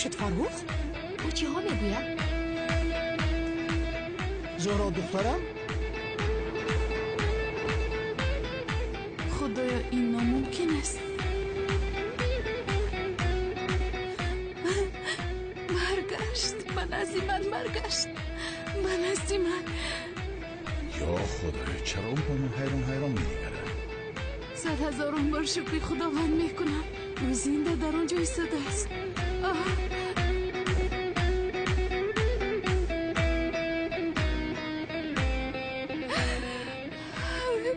шуд Фаррух? Ӯ чиҳо мегӯяд? Зуҳро духтарам? Худоё, ин номумкин аст. Баргашт, ба назди ман баргашт, ба назди ман. Ё Худоё, чаро ӯ ба ман ҳайрон ҳайрон менигарад? Сад ҳазорон бор шукри Худованд мекунам. Ӯ зинда дар он ҷо истодааст.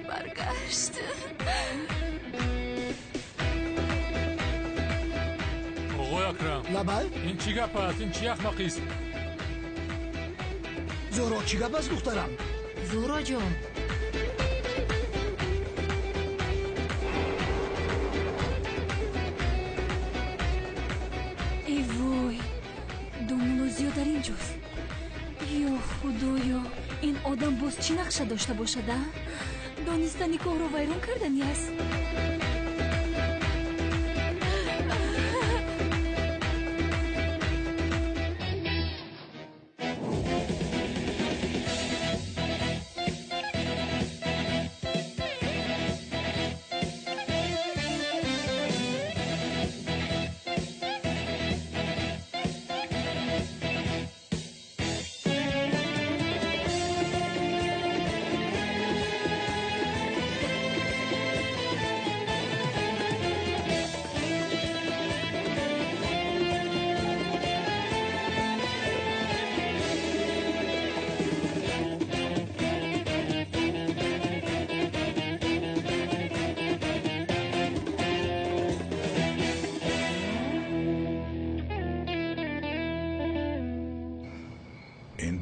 Баргашт. Оғои Акрам. Лабай? Ин чӣ гап аст? Ин чӣ ахмақист? Зуҳро, чӣ гап аст духтарам? Зуҳро ҷон. Эй вой, домулло Зиё дар ин ҷост. Ё Худоё, ин одам боз чӣ нақша дошта бошад, а? Дониста никоҳро вайрон кардани аст.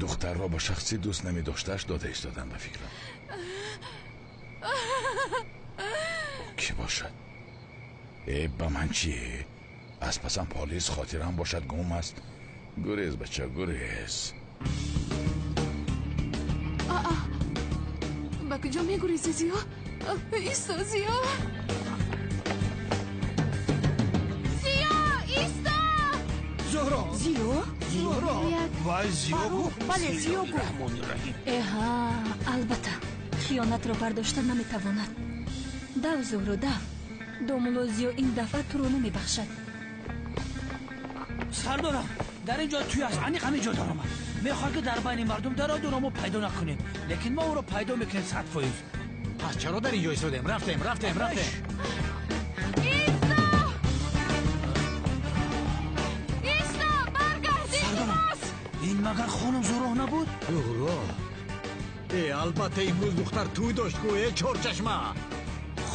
Духтарро ба шахси дӯст намедоштааш дода истодам ба фикрам. Ӯ кӣ бошад? Э, ба ман чӣ? Аз пасам полис хотирам бошад гум аст. Гурез, бача, гурез. Ба куҷо мегурези, Зиё? Исто, Зиё! Зиё, исто! Зуҳро! Зиё? Зуҳро! Вай, Зиё гуфт? Бале, Зиё гуфт. Эҳа, албатта, хиёнатро бардошта наметавонад. Дав, Зуҳро, дав. Домулло Зиё ин дафъа туро намебахшад. Сардорам, дар ин ҷо тӯй аст, аниқ ҳамин ҷо даромад. Мехоҳад ки дар байни мардум дарояд, ӯро мо пайдо накунем. Лекин мо ӯро пайдо мекунем 100%. Пас чаро дар ин ҷо истодем? Рафтем, рафтем, рафтем. Исто! Исто, баргард, илтимос! Ин магар хонум Зуҳро набуд? Зуҳро? Э, албатта имрӯз духтар тӯй дошт ку, э, чорчашма.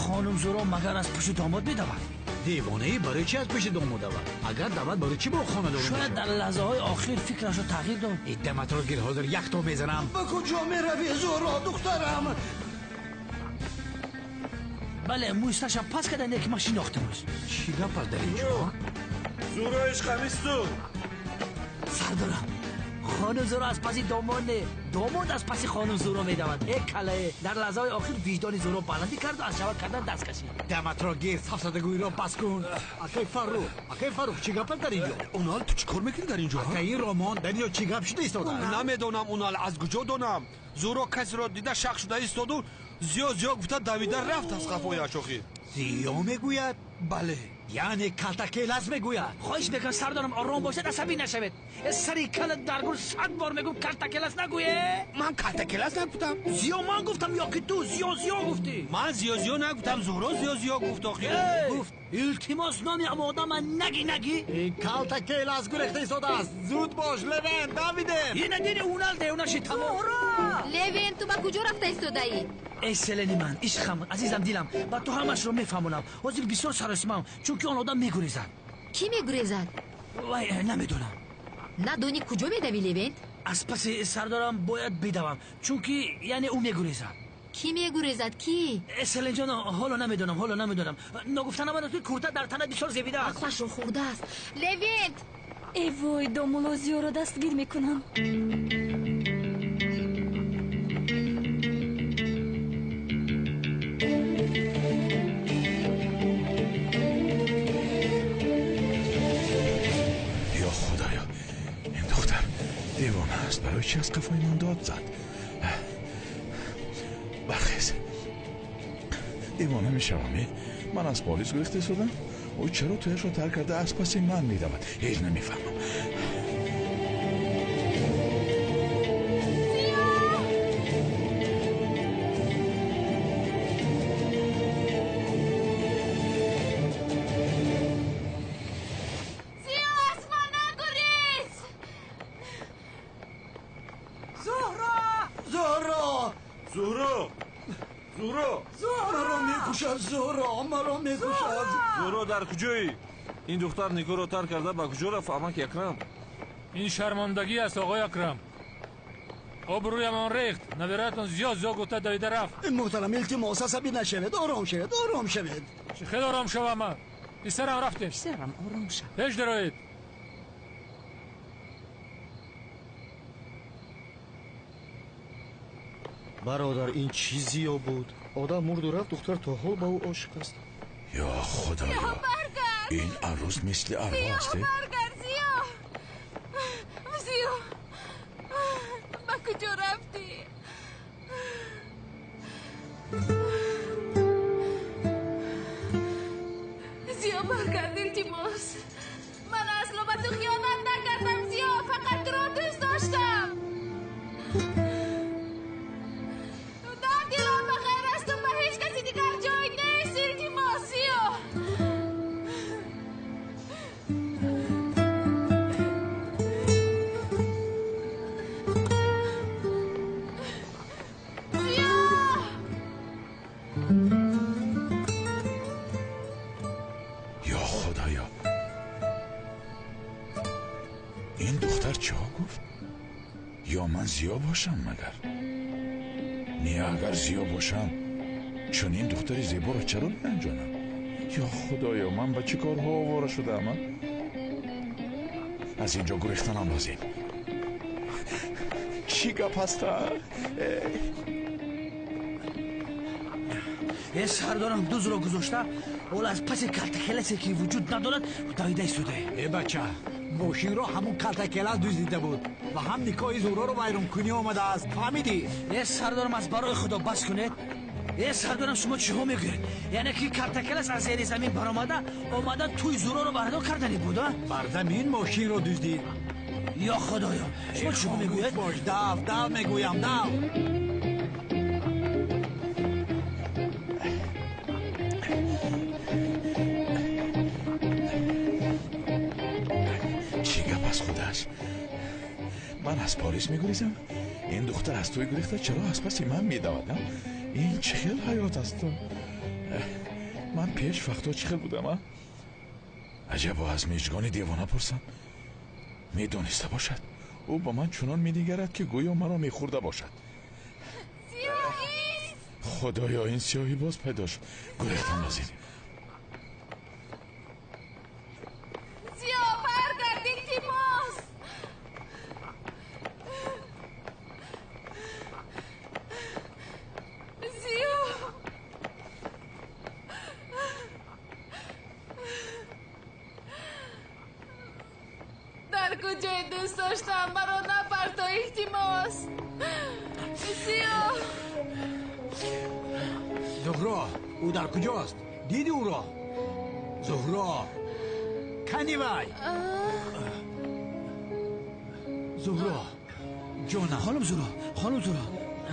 Хонум Зуҳро магар аз пушти домод медавад? Девонаи барои чӣ аз пушти домод давад? Агар давад, барои чӣ бо хонадор Шояд мешавад? дар лаҳзаҳои охир фикрашро тағйир дод. Иддаматро гир, ҳозир якто мезанам. Ба куҷо меравӣ, Зуҳро духтарам? Бале, мӯйсашам пас карда, не ки ман шинохтамаш. Чӣ гап аст дар ин ҷо? Зуҳро ишқамисту. Сардорам, хонум Зуҳро аз паси домод не, домод аз паси хонум Зуҳро медавад. Э, калае, дар лаҳзаҳои охир виҷдони Зуҳро баландӣ карду аз шавҳар кардан даст кашид. Даматро гир, сафсатагӯиро бас кун. Акай Фаррух, акай Фаррух, чӣ гап аст дар ин ҷо? Унал, ту чӣ кор мекунӣ дар ин ҷо? Акай ин Ромон, дар ин ҷо чӣ гап шуда истодааст? Намедонам, Унал, аз куҷо донам? Зуҳро касеро дида шак шуда истоду Зиё, Зиё гуфта давида рафт аз қафояш охир. Зиё мегӯяд? Бале. Яъне калтакелас мегӯяд. Хоҳиш мекунам сардорам, ором бошед, асабӣ нашавед. Э, сари кала дар гул 100 бор мегӯм калтакелас нагӯе. Ман калтакелас нагуфтам. Зиё ман гуфтам ё ки ту Зиё Зиё гуфтӣ? Ман Зиё Зиё нагуфтам, Зуҳро Зиё Зиё гуфт охир. Гуфт. Илтимос, номи одама наги наги. Ин калтакелас гурехта истодааст. Зуд бош, Левен, давидем. Ина дини Унал девона шид тамом. Зуҳро! Левен, ту ба куҷо рафта истодаӣ? Эй селени ман, ишқам, азизам, дилам, ба ту ҳамашро мефаҳмонам. Ҳозир бисёр саросимам, чунки он одам мегурезад. Кӣ мегурезад? Вай, намедонам. Надонӣ куҷо медавӣ, Левент? Аз паси сардорам бояд бидавам, чунки яъне ӯ мегурезад. Кӣ мегурезад, кӣ? Э, Селенҷон, ҳоло намедонам, ҳоло намедонам. Ногуфта намонад, ки курта дар тана бисёр зебидааст. Ақлашро хӯрдааст. Левент! Э вой, домулло Зиёро дастгир мекунам. Ё Барои чӣ аз қафои ман дод зад? Бархез, девона мешавам. Ман аз полис гурехта истодам, ӯ чаро тӯяшро тарк карда аз паси ман медавад? Ҳеҷ намефаҳмам. Зуҳро, дар куҷоӣ? Ин духтар никоҳро тарк карда ба куҷо рафт, амак Акрам? Ин шармандагӣ аст, оғои Акрам. Обрӯямон рехт. Набиратон зиёд зиёд гуфта давида рафт. Муҳтарам, илтимос, асабӣ нашавед, ором шавед, ором шавед. Чӣ хел ором шавам ман? Писарам, рафтем. Писарам, ором шав. Пеш дароед. Бародар, ин чӣ зиё буд? Одам мурду рафт, духтар то ҳол ба ӯ ошиқ аст. Ё Худоё, ин арӯс мисли арвоҳ аст. Баргард, Зиё! Зиё, ба куҷо рафтӣ? Зиё, баргард, илтимос. Ман асло ба ту хиёнат накардам, Зиё, фақат туро дӯст доштам. Дар дилам ба ғайр аз ту ба ҳеҷ каси дигар ҷой нест, илтимос, Зиё. Ё Худоё, ин духтар чиҳо гуфт? Ё ман зиё бошам магар? Не, агар зиё бошам, чунин духтари зеборо чаро биранҷонам? Ё Худоё, ман ба чӣ корҳо овора шудаам? Аз ин ҷо гурехтанам лозим. Чӣ гап аста? Э, сардорам, дузро гузошта, ҳоло аз паси калтакеласе ки вуҷуд надорад давида истода. Э бача, мошинро ҳамун калтакелас дуздида буд ва ҳам никоҳи Зуҳроро вайронкунӣ омадааст, фаҳмидӣ? Э сардорам, аз барои Худо бас кунед. Э сардорам, шумо чиҳо мегӯед? Яъне ки калтакелас аз зери замин баромада омада тӯи Зуҳроро бардор кардани буд, а? Бар замин мошинро дуздид. Ё Худоё, шумо чиҳо мегӯед? Бош, дав, дав мегӯям, дав. Чӣ гап аз худаш? Ман аз полис мегурезам, ин духтар аз тӯй гурехта чаро аз паси ман медавад? Ин чӣ хел ҳаёт аст? Ман пеш вақтҳо чӣ хел будам? Аҷабо, аз мижгони девона пурсам, медониста бошад. Ӯ ба ман чунон менигарад, ки гӯё маро мехӯрда бошад. Худоё, ин сиёҳӣ боз пайдо шуд. Гурехтан лозим. Зиё, баргард, илтимос. Зиё, дар куҷое дӯст доштам, маро напарто, илтимос. Зиё. Зуҳро, ӯ дар куҷост? Диди ӯро? Зуҳро, кани вай? Зуҳро, ҷонам. Хонум Зуҳро, хонум Зуҳро,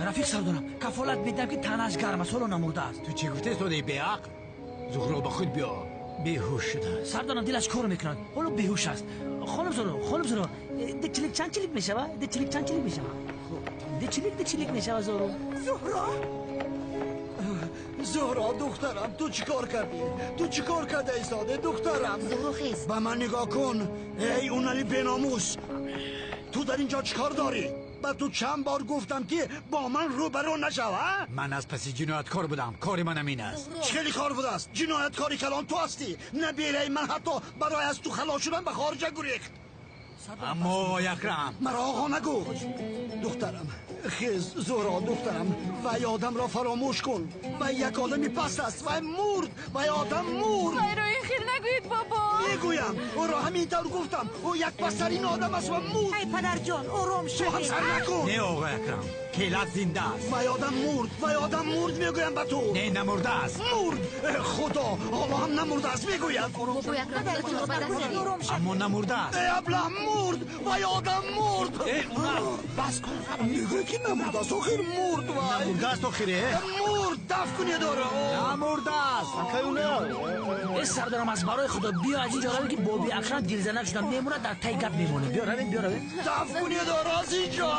рафиқ сардорам, кафолат медиҳам, ки танаш гарм аст, ҳоло намурдааст. Ту чӣ гуфта истодаи, беақл? Зуҳро, ба худ биё, беҳуш шуда. Сардорам, дилаш кор мекунад, ҳоло беҳуш аст. Хонум Зуҳро, хонум Зуҳро, дечилик чанд чилик мешавад? Дечилик чанд чилик мешавад? Дечилик, дечилик мешавад, Зуҳро. Зуҳро, Зуҳро, духтарам, ту чӣ кор кардӣ? Ту чӣ кор карда истоде, духтарам? Зуҳро, хез. Ба ман нигоҳ кун, эй унали беномус. Ту дар ин ҷо чӣ кор дорӣ? Ба ту чанд бор гуфтам, ки бо ман рӯбарӯ нашав, а? Ман аз паси ҷинояткор будам, кори ман ҳамин аст. Чӣ хеле кор будааст? Ҷинояткори калон ту ҳастӣ. Набираи ман ҳатто барои аз ту халос шудан ба хориҷа гурехт. Аммо оғои Акрам, маро оғо нагӯ. Духтарам, хез, Зуҳро, духтарам, вай одамро фаромӯш кун. Вай як одами паст аст. Вай мурд, вай одам мурд. Вайро ин хел нагӯед, бобо. Мегӯям, ӯро ҳамин тавр гуфтам. Ӯ як пасттарин одам аст ва мурд. Эй падарҷон, ором Ту ҳам шавед. сар накун. Не, оғои Акрам, келат зинда аст. Вай одам мурд, вай одам мурд, мегӯям ба ту. Не, намурдааст. Мурд. Худо, ҳоло ҳам намурдааст, мегӯяд. Бобои Акрам, худатонро ба даст гиред. Ором шавед. Аммо намурдааст. Эй аблаҳ, мурд, вай одам мурд. Э, Унал, бас кун. Мегӯяд ки намурдааст, охир мурд вай. Намурдааст охире. Мурд, даф кунед ӯро. Намурдааст. Э, сардарам, аз барои худо биё аз инҷо равем, ки боби Акрам дилзанак шудам, мемонад, дар тай гап мемонем. Биё равем, биё равем. Даф кунед ӯро аз инҷо.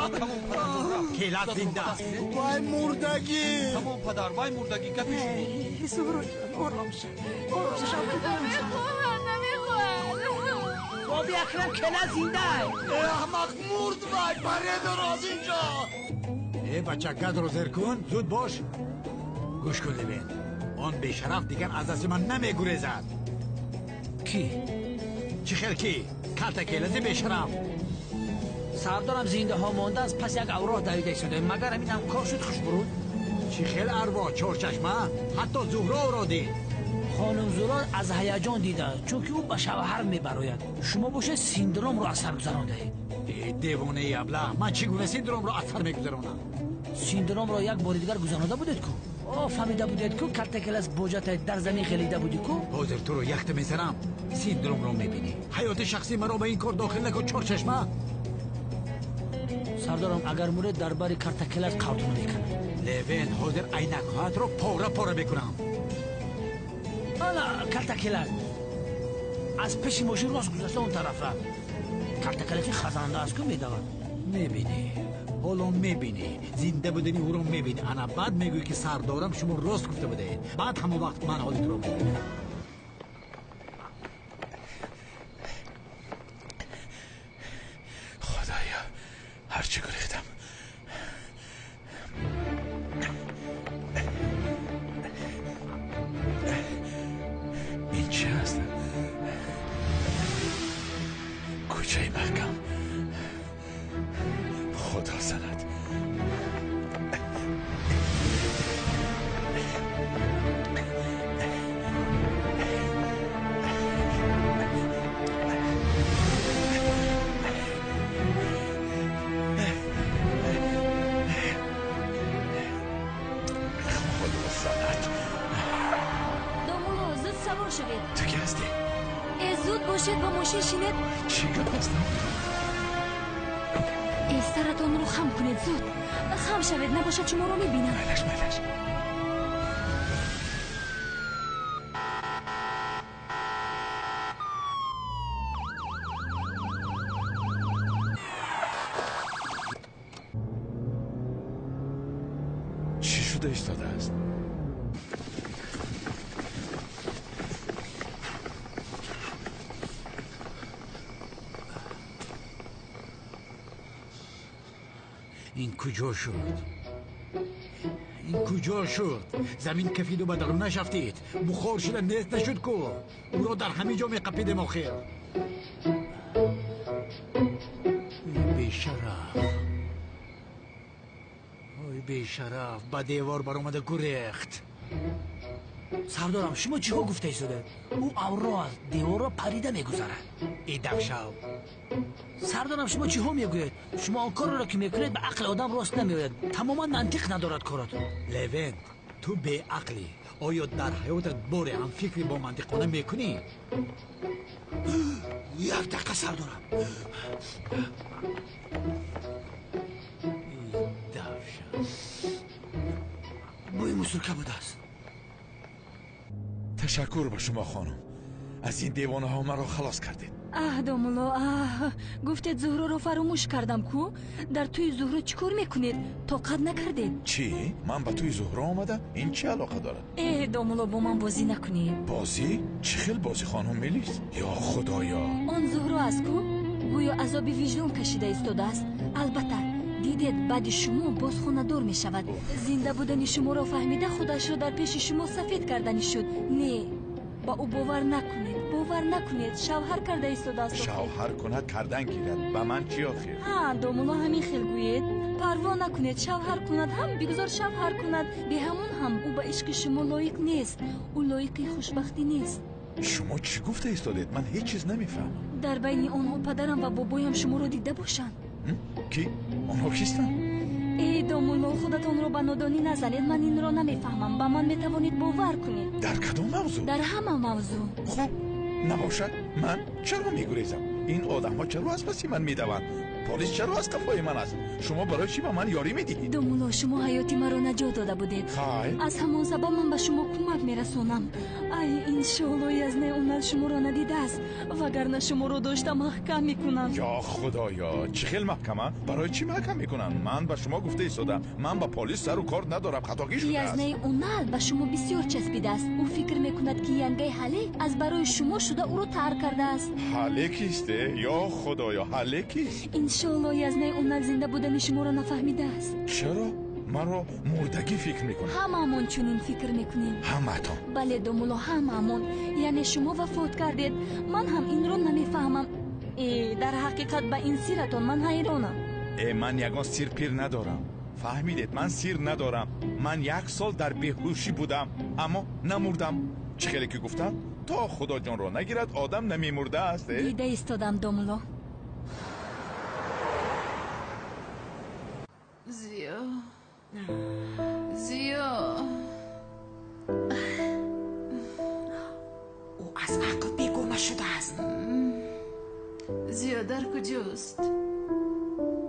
Келат зинда аст. Вай мурдагӣ. Тамом, падар, вай мурдагӣ, гапи шумо. Эй, Зуҳроҷон, ором шав. Ором шав, духтарам. Намехоҳад, намехоҳад. Боби Акрам, келат зинда. Э, аҳмақ, мурд вай, баред ӯро аз инҷо. Э, бача, газро зер кун, зуд бош. Гӯш кун, Левент, он бешараф дигар аз дасти ман намегурезад. Кӣ? Чӣ хел ки? Калта келази бешараф. Сардарам, зиндаҳо монда аз пас як авроҳ давида истода, магар ҳамин ҳам кор шуд, хушбурӯд? Чӣ хел арвоҳ, чорчашма? Ҳатто Зуҳро ӯро дид. Хонум Зуро аз ҳаяҷон дида, чунки ӯ ба шавҳар мебарояд. Шумо бошед, синдромро аз сар гузарондаед. Э, девонаи аблаҳ, ман чӣ гуна синдромро аз сар мегузаронам? Синдромро як бори дигар гузаронда будед ку, о, фаҳмида будед ку, калтакелас боҷатай дар замин хелида будӣ ку. Ҳозир туро якта мезанам, синдромро мебинӣ. Ҳаёти шахсии маро ба ин кор дохил накун, чорчашма. Сардарам, агар муред, дар бари картакелас қавтуна мекунам. Левен, ҳозир айнакҳоятро пора пора мекунам. Ана калтакелас аз пеши мошин рост гузашта он тараф рафт. Калтакеласи хазанда аст ку, медавад. Мебинӣ, ҳоло мебинӣ, зинда будани ӯро мебинӣ. Ана баъд мегӯӣ, ки сардорам, шумо рост гуфта будаед. Баъд ҳамон вақт ман ҳоли туро мебинам. Худоё, ҳарчи гурехтам. Ин чӣ аст? Кӯчаи маҳкам. Худо занад. Худо занад. Домулло, зуд савор шавед. Ту ки ҳастӣ? Э, зуд бошед, ба мошин шинед. Чӣ гап аст? Э, саратонро хам кунед, зуд хам шавед, набошад шуморо мебинам. Майлаш, майлаш. Чӣ шуда истодааст? Ин куҷо шуд? Ин куҷо шуд? Замин кафиду ба дарунаш афтид, бухор шуда нест нашуд ку. Ӯро дар ҳамин ҷо меқапидем охир. Эй, бешараф, ой, бешараф, ба девор баромада гурехт. Сардорам, шумо чиҳо гуфта истодаед? Ӯ авро аст, деворро парида мегузарад. Идавшав. Сардорам, шумо чиҳо мегӯед? Шумо он корро ки мекунед, ба ақли одам рост намеояд, тамоман мантиқ надорад коротон. Левент, ту беақлӣ. Оё дар ҳаётат боре ҳам фикри бо мантиқона мекунӣ? Як дақиқа, сардорам. Давша. Бӯи мусурка будааст. Ташаккур ба шумо, хонум, аз ин девонаҳо маро халос кардед. Аҳ, домулло, аҳ, гуфтед Зуҳроро фаромӯш кардам ку. Дар тӯи Зуҳро чӣ кор мекунед? Тоқат накардед? Чӣ? Ман ба тӯи Зуҳро омадам? Ин чӣ алоқа дорад? Э, домулло, бо ман бозӣ накунед. Бозӣ? Чӣ хел бозӣ, хонум Мелис? Ё худоё! Он Зуҳро аст ку, гӯё азоби виҷдон кашида истодааст. Албатта, дидед, баъди шумо боз хонадор мешавад. Зинда будани шуморо фаҳмида, худашро дар пеши шумо сафед кардани шуд. Не. Ба ӯ бовар накунед, бовар накунед. Шавҳар карда истодааст. Шавҳар кунад, кардан гирад. Ба ман чӣ охир? Ҳа, домулло, ҳамин хел гӯед. Парво накунед, шавҳар кунад ҳам, бигузор шавҳар кунад. Беҳамон ҳам ӯ ба ишқи шумо лоиқ нест. Ӯ лоиқи хушбахтӣ нест. Шумо чӣ гуфта истодед? Ман ҳеҷ чиз намефаҳмам. Дар байни онҳо падарам ва бобоям шуморо дида бошанд. Кӣ? Онҳо кистанд? Эй домулло, худатонро ба нодонӣ назанед. Ман инро намефаҳмам. Ба ман метавонед бовар кунед. Дар кадом мавзӯъ? Дар ҳама мавзӯъ. Хуб, набошад, ман чаро мегурезам? Ин одамҳо чаро аз паси ман медаванд? Полис чаро аз қафои ман аст? Шумо барои чӣ ба ман ёрӣ медиҳед? Домулло, шумо ҳаёти маро наҷот дода будед. Хай. Аз ҳамон сабаб ман ба шумо кӯмак мерасонам. Ай, иншоалло, Язнаи Унал шуморо надидааст, вагарна шуморо дошта маҳкам мекунанд. Ё худоё, чӣ хел маҳкама? Барои чӣ маҳкам мекунанд? Ман ба шумо гуфта истодам, ман ба полис сару кор надорам, хатогӣ шудааст. Язнаи Унал ба шумо бисёр часпидааст. Ӯ фикр мекунад, ки янгаи Ҳале аз барои шумо шуда ӯро тарк кардааст. Ҳале кист? Ё худоё, Ҳале кист? Иншоалло, Язнаи Унал зинда будани шуморо нафаҳмидааст. Чаро? Маро мурдагӣ фикр мекунад. Ҳамаамон чунин фикр мекунем. Ҳамаатон? Бале, домулло, ҳамаамон. Яъне шумо вафот кардед. Ман ҳам инро намефаҳмам. Э, дар ҳақиқат ба ин сиратон ман ҳайронам. Э, ман ягон сир пир надорам. Фаҳмидед, ман сир надорам. Ман як сол дар беҳушӣ будам, аммо намурдам. Чӣ хеле ки гуфтам, то худо ҷонро нагирад, одам намемурдааст. Дида истодам, домулло. Зиё, Зиё, ӯ аз ақл бегона шудааст. Зиё дар куҷост?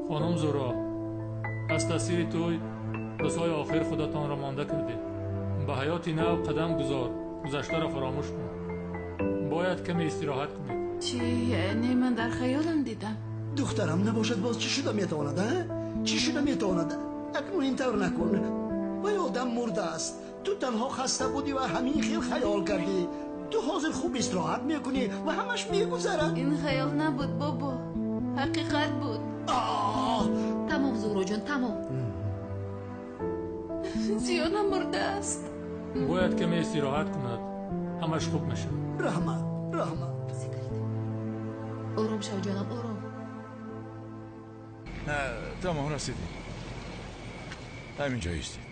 Хонум Зуро, аз таъсири тӯй рӯзҳои охир худатонро монда кардед. Ба ҳаёти нав қадам гузор, гузаштаро фаромӯш кун. Бояд каме истироҳат кунед. Чӣ? Яъне ман дар хаёлам дидам. Духтарам, набошад боз чӣ шуда метавонад, а? Чӣ шуда метавонад? Акнун ин тавр накун. Вай одам мурдааст. Ту танҳо хаста будӣ ва ҳамин хел хаёл кардӣ. Ту ҳозир хуб истироҳат мекунӣ ва ҳамаш мегузарад. Ин хаёл набуд, бобо, ҳақиқат буд. Тамом, Зуҳроҷон, тамом. Зиё намурдааст. Бояд каме истироҳат кунад, ҳамаш хуб мешавад. Раҳмат, раҳмат. Ором шав, ҷонам, ором. Тамом, расидем. Ҳамин ҷо истед.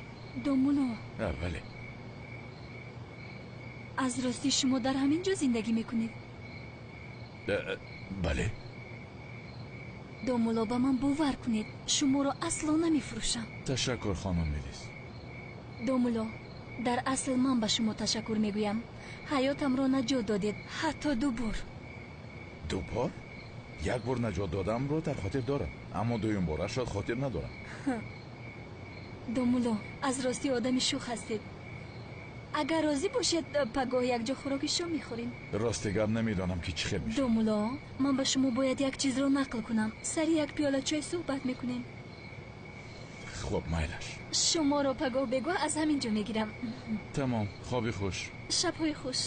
Домулло. Бале. Аз ростӣ шумо дар ҳамин ҷо зиндагӣ мекунед? Бале. Домулло, ба ман бовар кунед, шуморо асло намефурӯшам. Ташаккур, хонум Мелис. Домулло, дар асл ман ба шумо ташаккур мегӯям. Ҳаётамро наҷот додед, ҳатто ду бор. Ду бор? Як бор наҷот додамро дар хотир дорам, аммо дуюм борашро хотир надорам. Домулло, аз ростӣ одами шӯх ҳастед. Агар розӣ бошед, пагоҳ якҷо хӯроки шом мехӯрем. Рости гап, намедонам ки чӣ хел мешавад. Домулло, ман ба шумо бояд як чизро нақл кунам. Сари як пиёла чой суҳбат мекунем. Хуб, майлаш. Шуморо пагоҳ бегоҳ аз ҳамин ҷо мегирам. Тамом, хоби хуш. Шабҳои хуш.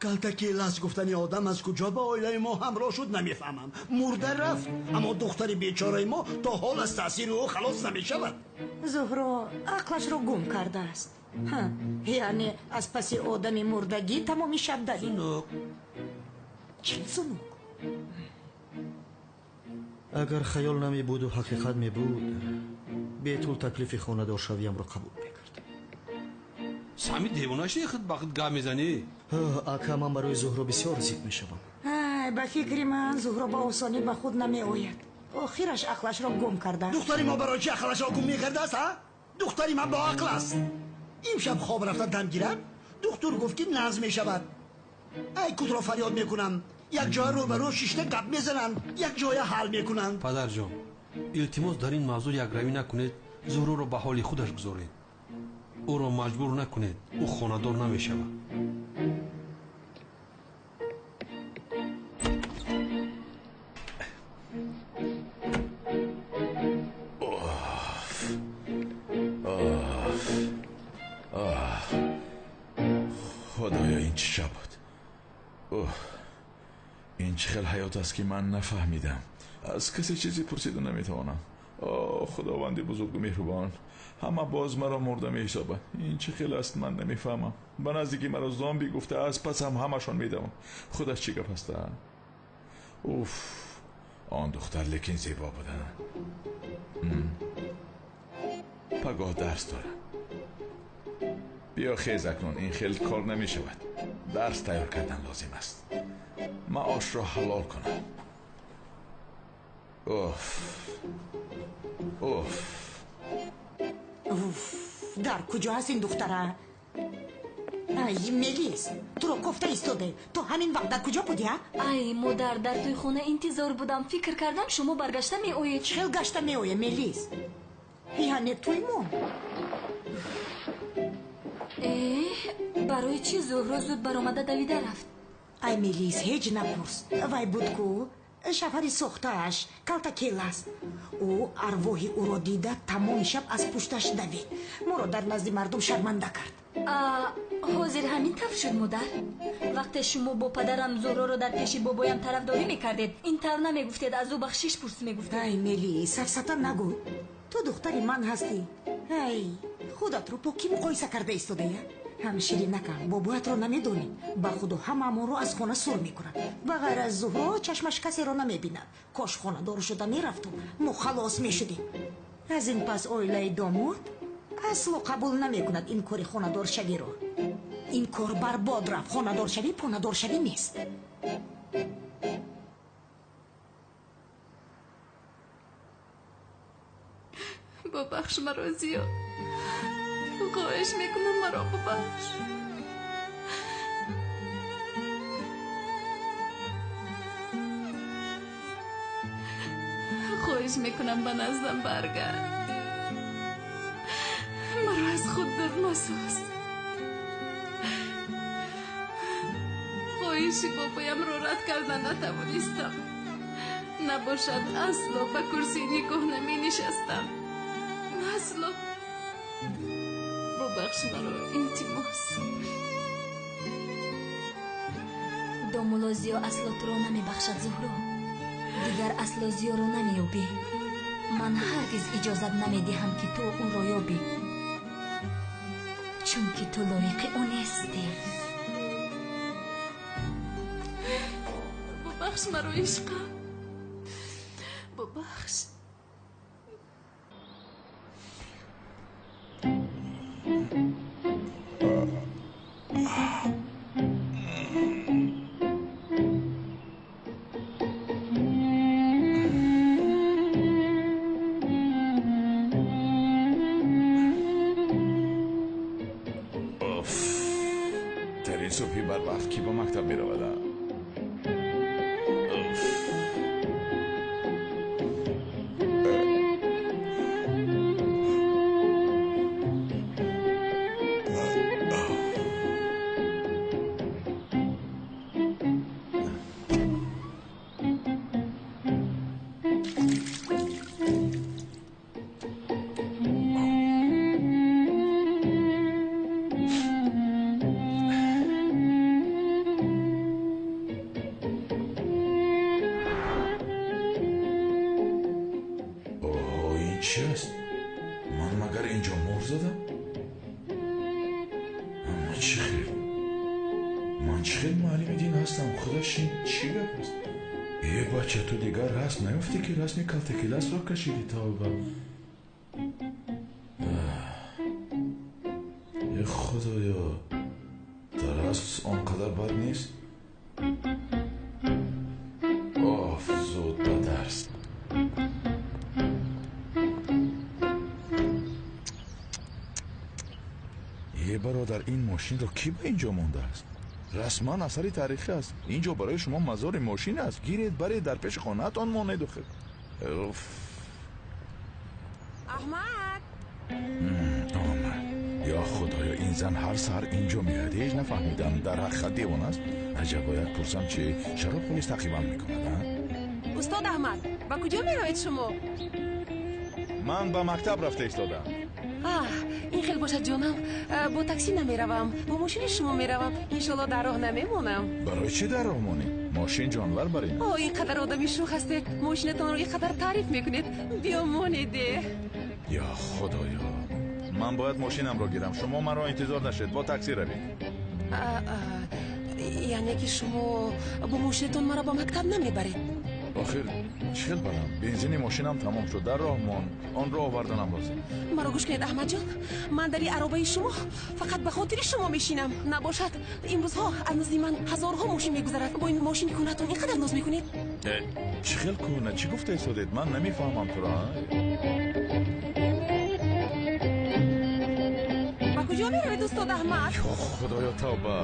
Калтаки лас гуфтани одам аз куҷо ба оилаи мо ҳамроҳ шуд, намефаҳмам. Мурда рафт, аммо духтари бечораи мо то ҳол аз таъсири ӯ халос намешавад. Зуҳро ақлашро гум кардааст. Яъне аз паси одами мурдагӣ тамоми шаб давид. Зунук. Чӣ зунук? Агар хаёл намебуду ҳақиқат мебуд, бетул таклифи хонадоршавиямро қабул мекард. Сами девона шуди, худ ба худ гап мезанӣ? Ака, ман барои Зуҳро бисёр зиқ мешавам. Ай, ба фикри ман Зуҳро ба осонӣ ба худ намеояд. Охираш ақлашро гум кардааст. Духтари мо барои чӣ ақлашро гум мекардааст, а? Духтари ман боақл аст. Имшаб хоб рафта дам гирад, духтур гуфт ки нағз мешавад. Ай, кудро фарёд мекунам. Як ҷоя рӯбарӯ шишта гап мезананд, як ҷоя ҳал мекунанд. Падарҷон, илтимос, дар ин мавзӯъ якравӣ накунед. Зуҳроро ба ҳоли худаш гузоред. Ӯро маҷбур накунед, ӯ хонадор намешавад. Худоё, ин чӣ шаб буд? Ин чӣ хел ҳаёт аст, ки ман нафаҳмидам. Аз касе чизе пурсида наметавонам. О, худованди бузургу меҳрубон, ҳама боз маро мурда меҳисобанд. Ин чӣ хел аст, ман намефаҳмам. Ба наздики маро зомби гуфта, аз пасам ҳамашон медаванд. Худаш чӣ гап аст? Уф, он духтар лекин зебо буда. Пагоҳ дарс дорам. Биё хез акнун, ин хел кор намешавад. Дарс тайёр кардан лозим аст. Маошро ҳалол кунам. Уф, уф. Уф, дар куҷо аст ин духтара? Ай, Мелис, туро кофта истодаем. То ҳамин вақт дар куҷо будӣ, а? Ай, модар, дар тӯйхона интизор будам. Фикр кардам, шумо баргашта меоед. Чӣ хел гашта меоем, Мелис? Яъне тӯй мо. Барои чӣ Зуҳро зуд баромада давида рафт? Ай, Мелис, ҳеҷ напурс. Вай буд ку шафари сохтааш калтакел аст. Ӯ арвоҳи ӯро дида тамоми шаб аз пушташ давид. Моро дар назди мардум шарманда кард. Ҳозир ҳамин тавр шуд, модар. Вақте шумо бо падарам Зуҳроро дар пеши бобоям тарафдорӣ мекардед, ин тавр намегуфтед, аз ӯ бахшиш пурс мегуфтед. Ай, Мелис, сафсата нагӯ. Ту духтари ман ҳастӣ. Ай, худатро бо кӣ муқоиса карда истодая? Ҳамширинакам, бобоятро намедонӣ. Ба худо ҳамаамонро аз хона сур мекунад. Ба ғайр аз Зуҳро чашмаш касеро намебинад. Кош хонадор шуда мерафту мо халос мешудем. Аз ин пас оилаи домод асло қабул намекунад ин кори хонадоршавиро. Ин кор барбод рафт. Хонадоршавӣ понадоршавӣ нест. Бубахш маро, Зиё. Хоҳиш мекунам, маро бубахш. Хоҳиш мекунам, ба наздам баргард. Маро аз худ дур масоз. Хоҳиши бобоямро рад карда натавонистам. Набошад, асло ба курсии никоҳ наменишастам. Асло. Бубахш маро, илтимос. Домулло Зиё асло туро намебахшад, Зуҳро. Дигар асло Зиёро намеёбӣ. Ман ҳаргиз иҷозат намедиҳам, ки ту ӯро ёбӣ, чунки ту лоиқи ӯ нестӣ. Бубахш маро, ишқам. Бубахш. Дар ин субҳи барвақт кӣ ба мактаб меравад? Чӣ аст? Ман магар инҷо мор задам? Аммо чӣ хел? Ман чӣ хел муаллими дин ҳастам? Худаш ин чӣ гап аст? Е бача, ту дигар расм наёфтӣ, ки расми калтакеласро кашидӣ? Тавба! Е худоё, дар асл он қадар бад нест. Оф, зуд ба дарс. Е бародар, ин мошинро кӣ ба инҷо мондааст? Расман асари таърихӣ аст. Инҷо барои шумо мазори мошин аст. Гиред, баред, дар пеши хонаатон монеду хел. Уф. Аҳмад! Омад. Ё худоё, ин зан ҳар саҳар инҷо меояд. Ҳеҷ нафаҳмидам, дар ҳақиқат девона аст? Аҷаб, бояд пурсам, чи шароб полис тақрибан мекунад, а? Устод Аҳмад, ба куҷо меравед шумо? Ман ба мактаб рафта истодам. Ин хел бошад ҷонам, бо такси намеравам, бо мошини шумо меравам. Иншолло дар роҳ намемонам. Барои чӣ дар роҳ монӣ? Мошин ҷонвар бар ин. О, ин қадар одами шӯх ҳастед, мошинатонро ин қадар таъриф мекунед. Биё монеде. Ё худоё, ман бояд мошинамро гирам. Шумо маро интизор нашед, бо такси равед. Яъне ки шумо бо мошинатон маро ба мактаб намебаред? Охир чӣ хел барам? Бензини мошинам тамом шуд, дар роҳ монд. Онро оварданам лозим. Маро гӯш кунед, Аҳмадҷон, ман дар ин аробаи шумо фақат ба хотири шумо мешинам. Набошад, имрӯзҳо аз назди ман ҳазорҳо мошин мегузарад. Бо ин мошини кӯҳнатон ин қадар ноз мекунед? Чӣ хел кӯҳна? Чӣ гуфта истодед? Ман намефаҳмам туро. Ба куҷо меравед, устод Аҳмад? Ё худоё, тавба!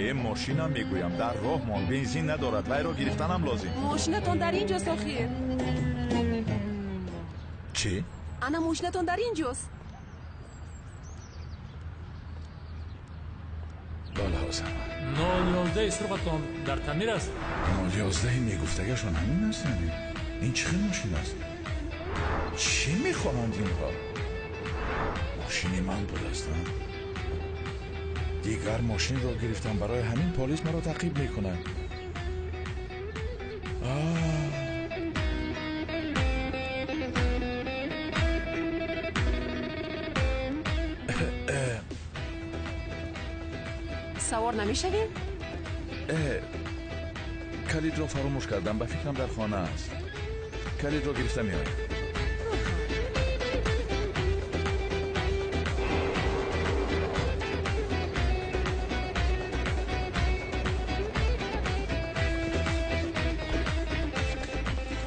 Э, мошинам мегӯям, дар роҳ монд, бензин надорад, вайро гирифтанам лозим. Мошинатон дар ин ҷост охир. Чӣ? Ана мошинатон дар ин ҷост. Бале, ҳозир. 011 сурхатон дар таъмир аст? 011 мегуфтагашон ҳамин аст яъне? Ин чӣ хел мошин аст? Чӣ мехоҳанд инҳо? Мошини ман будаст, а? Дигар мошинро гирифтам, барои ҳамин полис маро таъқиб мекунад. Савор намешавем? Калидро фаромӯш кардам, ба фикрам дар хона аст. Калидро гирифта меоям.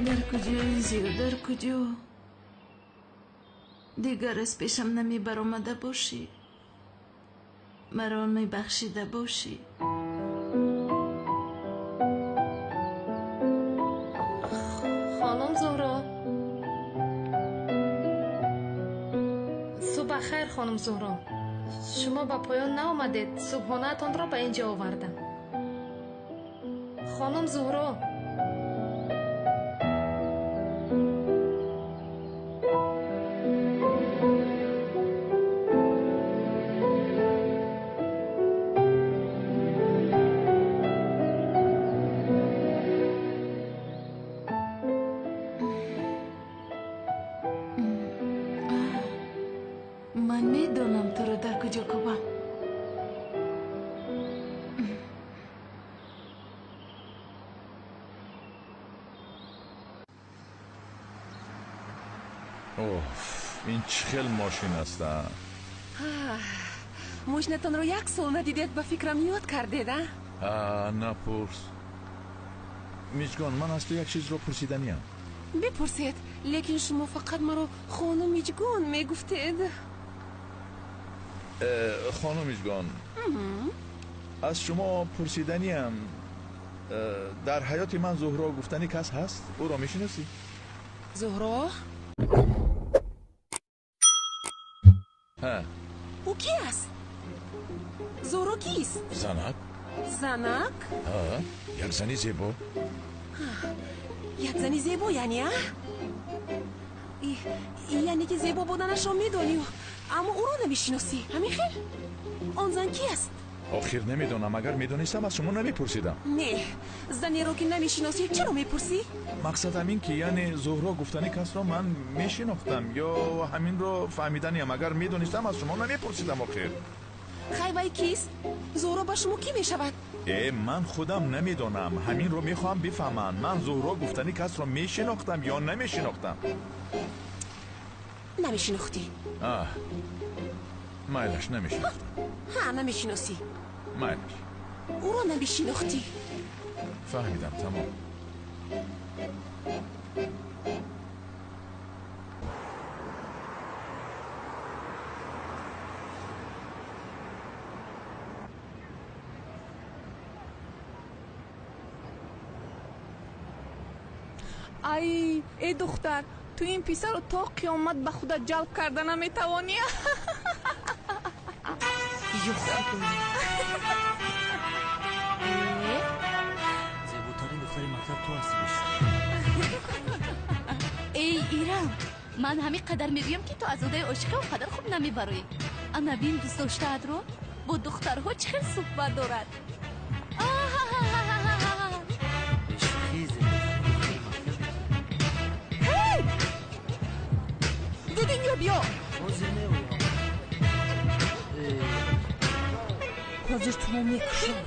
Дар куҷои зиё, дар куҷо? Дигар аз пешам намебаромада бошӣ, маро мебахшида бошӣ. Хонум Зуҳро, субҳ хайр. Хонум Зуҳро, шумо ба поён наомадед, субҳонаатонро ба ин ҷо овардам. Хонум Зуҳро. Ман медонам туро дар куҷо кобам. Оф, ин чӣ хел мошин аст, а? Мошинатонро як сол надидед, ба фикрам ёд кардед, а? Напурс. Миҷгон, ман аз ту як чизро пурсиданиям. Бипурсед, лекин шумо фақат маро хонум Миҷгон мегуфтед. Хонум Миҷгон, аз шумо пурсиданиям, дар ҳаёти ман Зуҳро гуфтани кас ҳаст? Ӯро мешиносӣ? Зуҳро? Ҳа. Ӯ ки аст? Зуҳро кист? Занак. Занак? Ҳа, як зани зебо. Як зани зебо, яъне, а? Яъне ки зебо буданашро медонӣ, аммо ӯро намешиносӣ. Ҳамин хел? Он зан ки аст? Охир намедонам, агар медонистам аз шумо намепурсидам. Не, занеро ки намешиносӣ чаро мепурсӣ? Мақсад ҳамин ки яъне Зуҳро гуфтани касро ман мешинохтам ё ҳаминро фаҳмиданиям. Агар медонистам аз шумо намепурсидам охир. Хай, вай кист? Зуҳро ба шумо кӣ мешавад? Ман худам намедонам, ҳаминро мехоҳам бифаҳмам. Ман Зуҳро гуфтани касро мешинохтам ё намешинохтам? Намешинохтӣ. Майлаш, намешинохтам. Ҳа, намешиносӣ. Майлаш. Ӯро намешинохтӣ. Фаҳмидам, тамом. Ай, эй духтар, ту ин писарро то қиёмат ба худат ҷалб карда наметавонӣ. Ё худоё! Зеботарин духтари мактаб ту ҳастӣ, бешак. Эй Ирам, Ман ҳамин қадар мегӯям, ки ту аз удаи ошиқӣ он қадар хуб намебароӣ. Ана бин, дӯстдоштаатро бо духтарҳо чӣ хел суҳбат дорад. Ҳей! Зуд инҷо биё! Ҳозир туро мекушам.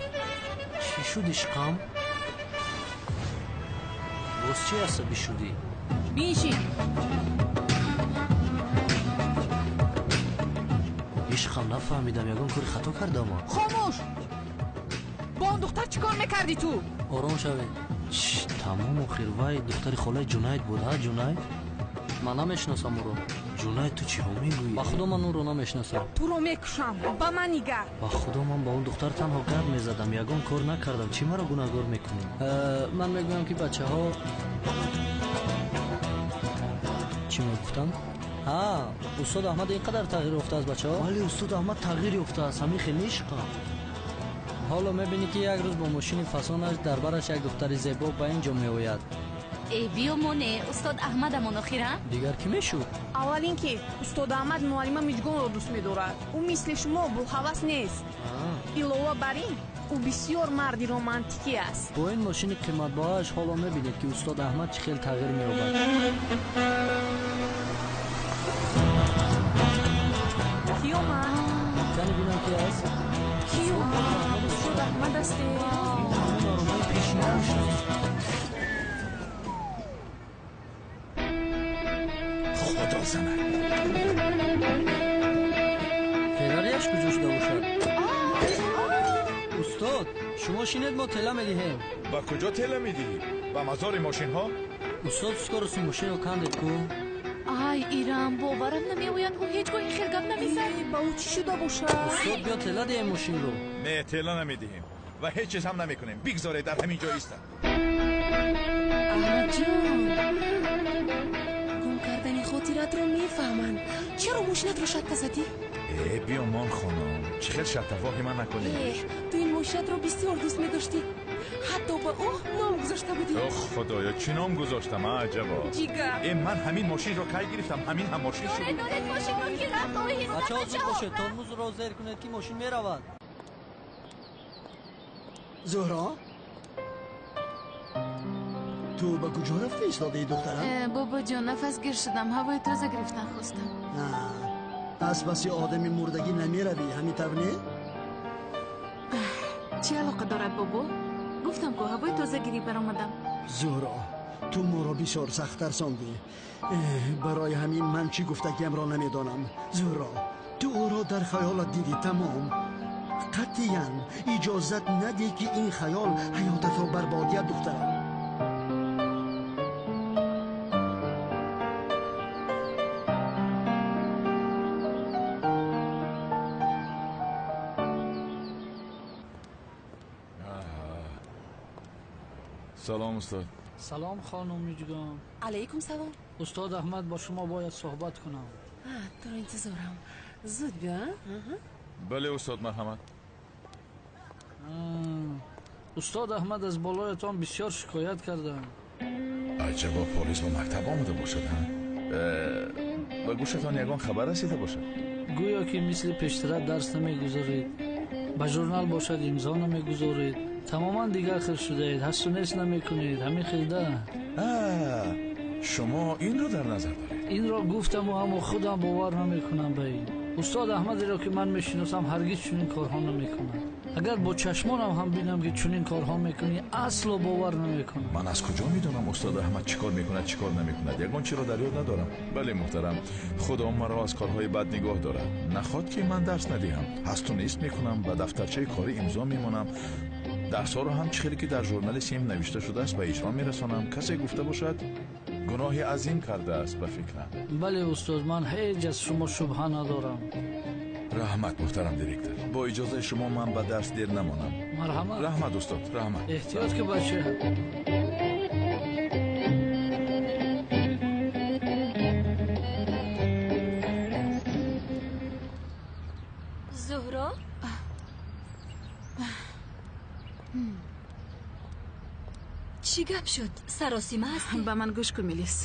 Чӣ шуд, ишқам? Боз чӣ асабӣ шудӣ? Биншин. Ишқам, нафаҳмидам, ягон кори хато кардама? Хомӯш! Бо он духтар чӣ кор мекардӣ ту? Ором шавед. Тамом, охир вай духтари холаи Ҷунайд буд, ҳа, Ҷунайд? Ман намешиносам ӯро. Ҷунайд, ту чиҳо мегӯӣ? Ба худо, ман ӯро намешиносам. Туро мекушам, ба ман нигар. Ба худо, ман ба он духтар танҳо гап мезадам, ягон кор накардам. Чӣ маро гунаҳгор мекунӣ? Ман мегӯям, ки бачаҳо чӣ мегуфтанд? Ҳа, устод Аҳмад ин қадар тағйир ёфтааст, бачаҳо? Бале, устод Аҳмад тағйир ёфтааст, ҳамин хел ишқа. Ҳоло мебинӣ, ки як рӯз бо мошини фасонаш дар бараш як духтари зебо ба ин ҷо меояд. Э, биё, моне, устод Аҳмадамон охир, а? Дигар кӣ мешуд? Аввал ин ки устод Аҳмад муаллима Миҷгонро дӯст медорад. Ӯ мисли шумо булҳавас нест. Илова бар ин, ӯ бисёр марди романтикӣ аст. Бо ин мошини қиматбаҳояш ҳоло мебинед, ки устод Аҳмад чӣ хел тағйир меёбад. Кӣ омад? Кани бинам, ки аст? Кӣ омад? Устод Аҳмад асте. Ҳамон оромаи пешинаш аст. Худо занад. Феррариаш куҷо шуда бошад? Устод, шумо шинед, мо тела медиҳем. Ба куҷо тела медиҳӣ? Ба мазори мошинҳо? Устод, скорости мошинро кандед ку? Ай, Ирам, боварам намеояд, ӯ ҳеҷ гоҳ ин хел гап намезад. Ба ӯ чӣ шуда бошад? Устод, биё тела диҳем мошинро. Не, тела намедиҳем ва ҳеҷ чиз ҳам намекунем. Бигзоред дар ҳамин ҷо истад. Аҳмадҷон, гум кардани хотиратро мефаҳманд. Чаро мошинатро шатта задӣ? Э, биёмон, хонум, чӣ хел шаттафоҳи ман накунӣ. Э, ту ин мошинатро бисёр дӯст медоштӣ, ҳатто ба ӯ ном гузошта будӣ. Ох, худоё, чӣ ном гузоштам, а, аҷабо. Ҷигар. Э, ман ҳамин мошинро кай гирифтам? Ҳамин ҳам мошин шуд. Доред, мошинро ки рафт, оҳиста. Бачаҳо, зуд бошед, тормозро зер кунед, ки мошин меравад. Зуҳро, ту ба куҷо рафта истодаи, духтарам? Бобоҷон, нафасгир шудам, ҳавои тоза гирифтан хостам. Аз паси одами мурдагӣ намеравӣ, ҳамин тавр не? Чӣ алоқа дорад, бобо? Гуфтам ку, ҳавои тозагирӣ баромадам. Зуҳро, ту моро бисёр сахт тарсондӣ. Барои ҳамин ман чӣ гуфтагиамро намедонам. Зуҳро, ту ӯро дар хаёлат дидӣ, тамом. Қатъиян иҷозат надиҳ, ки ин хаёл ҳаётатро барбод диҳад, духтарам. Салом, устод. Салом, хонум Миҷгон. Алайкум салом. Устод Аҳмад, бо шумо бояд суҳбат кунам. Туро интизорам, зуд биё. Бале, устод, марҳамат. Устод Аҳмад аз болоятон бисёр шикоят кардам. Аҷабо, полис ба мактаб омада бошад, ҳа? Ба гӯшатон ягон хабар расида бошад? Гӯё ки мисли пештара дарс намегузоред, ба журнал бошад имзо намегузоред, тамоман дигар хел шудаед, ҳасту нест намекунед, ҳамин хелда. Шумо инро дар назар доред? Инро гуфтаму, аммо худам бовар намекунам ба ин. Устод Аҳмадеро ки ман мешиносам, ҳаргиз чунин корҳо намекунад. Агар бо чашмонам ҳам бинам, ки чунин корҳо мекунӣ, асло бовар намекунам. Ман аз куҷо медонам устод Аҳмад чӣ кор мекунад, чӣ кор намекунад? Ягон чиро дар ёд надорам. Бале, муҳтарам, худо маро аз корҳои бад нигоҳ дорад. Нахоҳад, ки ман дарс надиҳам. Ҳасту нест мекунам, ба дафтарчаи корӣ имзо мемонам, дарсҳоро ҳам чӣ хеле ки дар журнали синф навишта шудааст ба иҷро мерасонам. Касе гуфта бошад, гуноҳи азим кардааст, ба фикрам. Бале, устод, ман ҳеҷ аз шумо шубҳа надорам. Раҳмат, муҳтарам директор. Бо иҷозаи шумо ман ба дарс дер намонам. Марҳамат. Раҳмат, устод, раҳмат. Эҳтиёт ки, бача. Зуҳро, чӣ гап шуд? Саросима ҳастӣ? Ба ман гӯш кун, Мелис.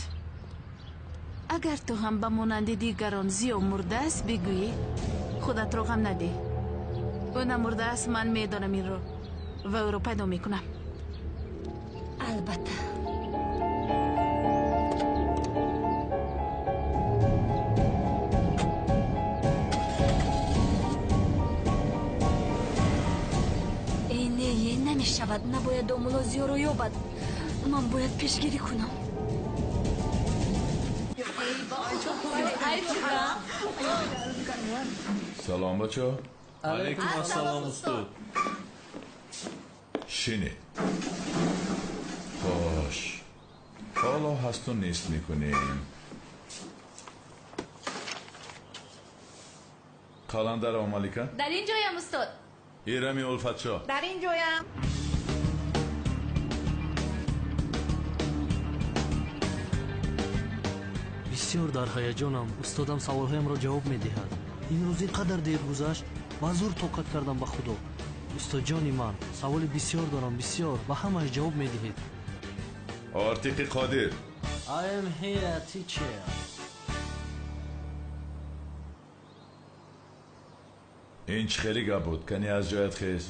Агар ту ҳам ба монанди дигарон Зиё мурдааст бигӯӣ, худатро ғам надеҳ. Ӯ намурдааст, ман медонам инро ва ӯро пайдо мекунам. Албатта. Э, не, е, намешавад. Набояд домулло Зиёро ёбад. Ман бояд пешгирӣ кунам. Салом, бачо. Алайкум ассалом, устод. Шинед. Хош, ҳоло ҳасту нест мекунем. Қаландар Омалика? Дар ин ҷоям, устод. Ирами Улфатшоҳ? Дар ин ҷоям. Бисёр дар ҳаяҷонам. Устодам саволҳоямро ҷавоб медиҳад. Имрӯз ин қадар дер гузашт, ба зур тоқат кардам ба худо. Устодҷони ман, саволи бисёр дорам, бисёр, ба ҳамааш ҷавоб медиҳед. Ортиқи Қодир. I am here, teacher. Ин чӣ хеле гап буд? Кани аз ҷоят хез.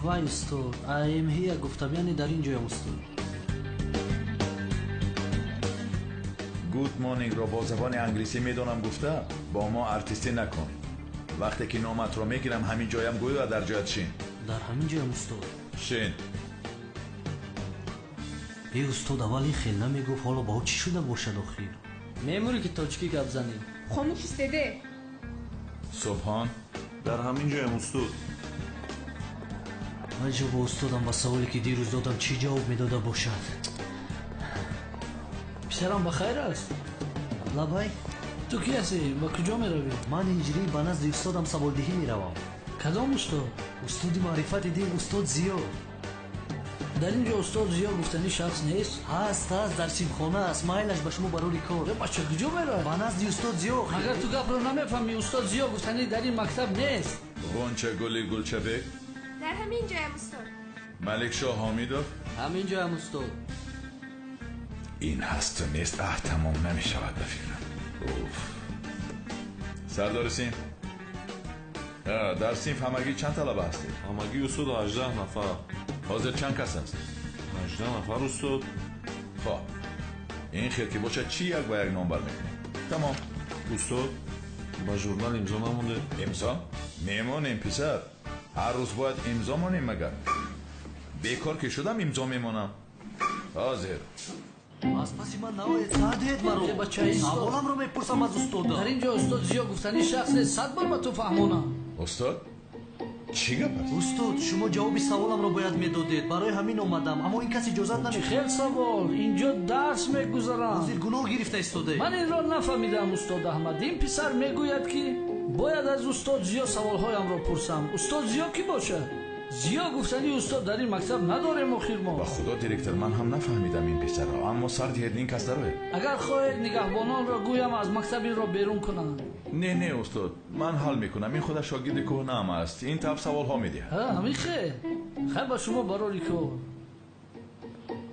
Вай, устод, I am here гуфтам, яъне дар ин ҷоям, устод. Good morning-ро бо забони англисӣ медонам гуфта, бо мо артистӣ накун. Вақте ки номатро мегирам, ҳамин ҷоям гӯй ва дар ҷоят шин. Дар ҳамин ҷоям, устод. Шин. Э, устод, аввал ин хел намегуфт, ҳоло ба ӯ чӣ шуда бошад охир? Мемурӣ ки тоҷикӣ гап занӣ. Хомӯш истеде. Субҳон. Дар ҳамин ҷоям, устод. Аҷабо, устодам ба саволе ки дирӯз додам чӣ ҷавоб медода бошад? Писарам ба хайр аст? Лабай. Ту кӣ ҳастӣ? Ба куҷо меравӣ? Ман ҳиҷрӣ ба назди устодам саволдиҳӣ меравам. Кадом устод? Устоди маърифати дин, устод Зиё. Дар ин ҷо устод Зиё гуфтани шахс нест? Ҳаст, ҳаст, дар симхона аст. Майлаш ба шумо барори кор. Бача куҷо меравад? Ба назди устод Зиё. Агар ту гапро намефаҳмӣ, устод Зиё гуфтани дар ин мактаб нест. Ғунча гули Гулчабек? Дар ҳамин ҷоям, устод. Маликшоҳ Ҳомидов? Ҳамин ҷоям, устод. Ин ҳасту нест аҳ тамом намешавад ба фикрам. Уф. Сардори синф, дар синф ҳамагӣ чанд талаба ҳастед? Ҳамагӣ, устод, 18 нафар. Ҳозир чанд кас аст? 18 нафар, устод. Хоб, ин хел ки бошад, чӣ як ба як номбар мекунем? Тамом. Устод, ба журнал имзо намонде? Имзо мемонем, писар. Ҳар рӯз бояд имзо монем магар? Бекор ки шудам, имзо мемонам. Ҳозир. Аз паси ман наоед, сар диҳед маро. Саволамро мепурсам аз устодам. Дар ин ҷо устод Зиё гуфтани шахс нест, 100 бор ба ту фаҳмонам. Устод, чӣ гап аст? Устод, шумо ҷавоби саволамро бояд медодед. Барои ҳамин омадам, аммо ин кас иҷозат намедиҳад. Чӣ хел савол? Инҷо дарс мегузарам. Ҳозир гуноҳ гирифта истодаед. Ман инро нафаҳмидам, устод Аҳмад. Ин писар мегӯяд, ки бояд аз устод Зиё саволҳоямро пурсам. Устод Зиё кӣ бошад? Зиё гуфтани устод дар ин мактаб надорем охир мо. Ба худо, директор, ман ҳам нафаҳмидам ин писарро, аммо сар диҳед, ин кас дарояд. Агар хоҳед нигаҳбононро гӯям аз мактаб инро берун кунанд. Не, не, устод, ман ҳал мекунам. Ин худаш шогирди кӯҳнаам аст. Ин тавр саволҳо медиҳад. Ҳа, ҳамин хел. Хайр ба шумо барори кор.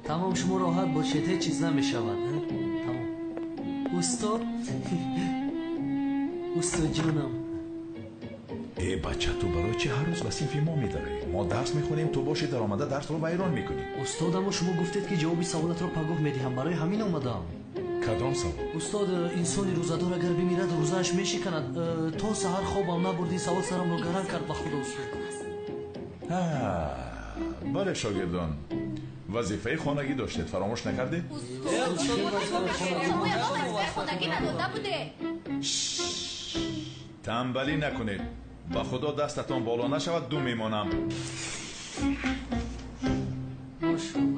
Тамом, шумо роҳат бошед, ҳеҷ чиз намешавад. Тамом. Устод, устодҷонам. Э, бача, ту барои чӣ ҳар рӯз ба синфи мо медароӣ? Мо дарс мехонем, ту бошӣ даромада дарсро вайрон мекунӣ. Устод, аммо шумо гуфтед, ки ҷавоби саволатро пагоҳ медиҳам. Барои ҳамин омадам. Кадом савол? Устод, инсони рӯзадор агар бимирад, рӯзааш мешиканад. То саҳар хобам набурд, ин савол сарамро гаран кард ба худо, устод. Бале, шогирдон, вазифаи хонагӣ доштед, фаромӯш накардед? Хонагӣ надода буде. Танбалӣ накунед. Ба худо дастатон боло нашавад, ду мемонам.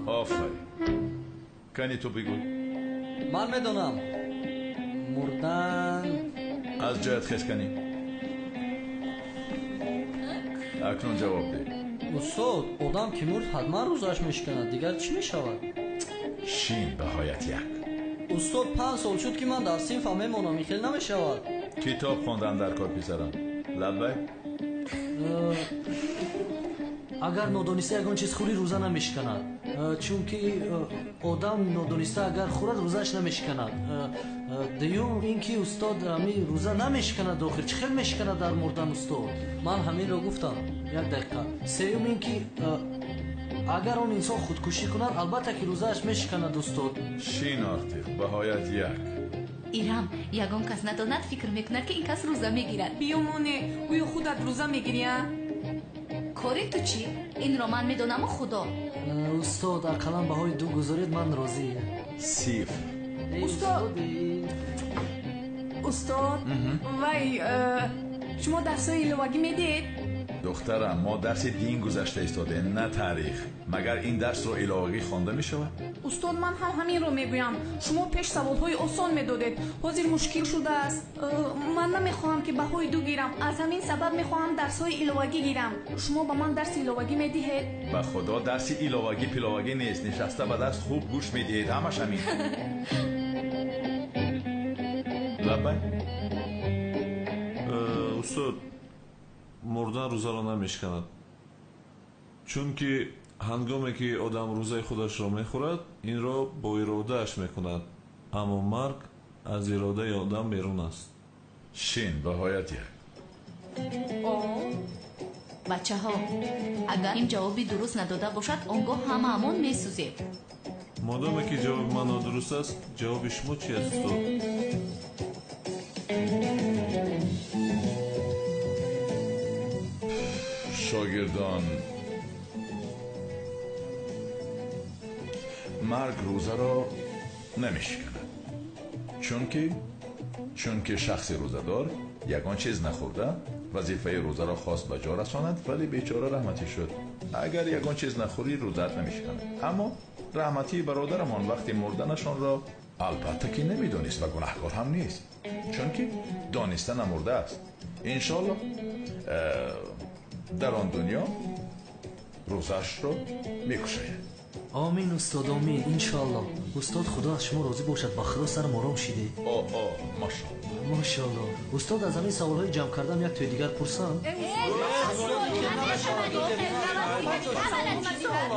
Офарин. Кани ту бигӯ. Ман медонам. Мурдан. Аз ҷоят хез кани. Акнун ҷавоб деҳ. Устод, одам ки мурд, ҳатман рӯзааш мешиканад. Дигар чӣ мешавад? Шин баҳоят як. Устод, 5 сол шуд, ки ман дар синфам мемонам. Ин хел намешавад. Китоб хондан дар кор, писарам. Лаббай. Агар нодониста ягон чиз хӯрӣ, рӯза намешиканад. Чунки одам нодониста агар хӯрад, рӯзааш намешиканад. Дуюм ин ки устод, ҳамин рӯза намешиканад, охир чӣ хел мешиканад дар мурдан устод? Ман ҳаминро гуфтам. Як дақиқа. Сеюм ин ки агар он инсон худкушӣ кунад, албатта ки рӯзааш мешиканад устод. Шинохтед, баҳоят як. Ирам, ягон кас надонад, фикр мекунад, ки ин кас рӯза мегирад. Биёмоне, гӯё худат рӯза мегирӣ, а? Кори ту чӣ? Инро ман медонаму худо. Устод, ақаллан баҳои ду гузоред, ман розӣ. Сифр. Устод, устод, вай, шумо дарсҳои иловагӣ медиҳед? Духтарам, мо дарси дин гузашта истодем, на таърих. Магар ин дарсро иловагӣ хонда мешавад? Устод, ман ҳам ҳаминро мегӯям. Шумо пеш саволҳои осон медодед, ҳозир мушкил шудааст. Ман намехоҳам, ки баҳои ду гирам. Аз ҳамин сабаб мехоҳам дарсҳои иловагӣ гирам. Шумо ба ман дарси иловагӣ медиҳед? Ба худо, дарси иловагӣ пиловагӣ нест. Нишаста ба дарс хуб гӯш медиҳед, ҳамаш ҳамин. Лаббай. Устод, мурдан рӯзаро намешиканад, чунки ҳангоме ки одам рӯзаи худашро мехӯрад, инро бо иродааш мекунад, аммо марг аз иродаи одам берун аст. Шин, баҳоят як. Бачаҳо, агар ин ҷавоби дуруст надода бошад, он гоҳ ҳамаамон месӯзем. Модоме ки ҷавоби ман нодуруст аст, ҷавоби шумо чи аст, устод? Шогирдон, марг рӯзаро намешиканад, чунки шахси рӯзадор ягон чиз нахӯрда вазифаи рӯзаро хост ба ҷо расонад, вале бечора раҳматӣ шуд. Агар ягон чиз нахӯрӣ, рӯзаат намешиканад. Аммо раҳматии бародарамон вақти мурданашонро албатта ки намедонист ва гунаҳкор ҳам нест, чунки дониста намурдааст. Иншоалло дар он дунё рӯзаашро мекушояд. Омин устод, омин, иншоалло. Устод, худо аз шумо розӣ бошад, ба худо сарам ором шиде. О, о, машоалло. Машоалло. Устод, аз ҳамин саволҳои ҷамъ кардам як тои дигар пурсам?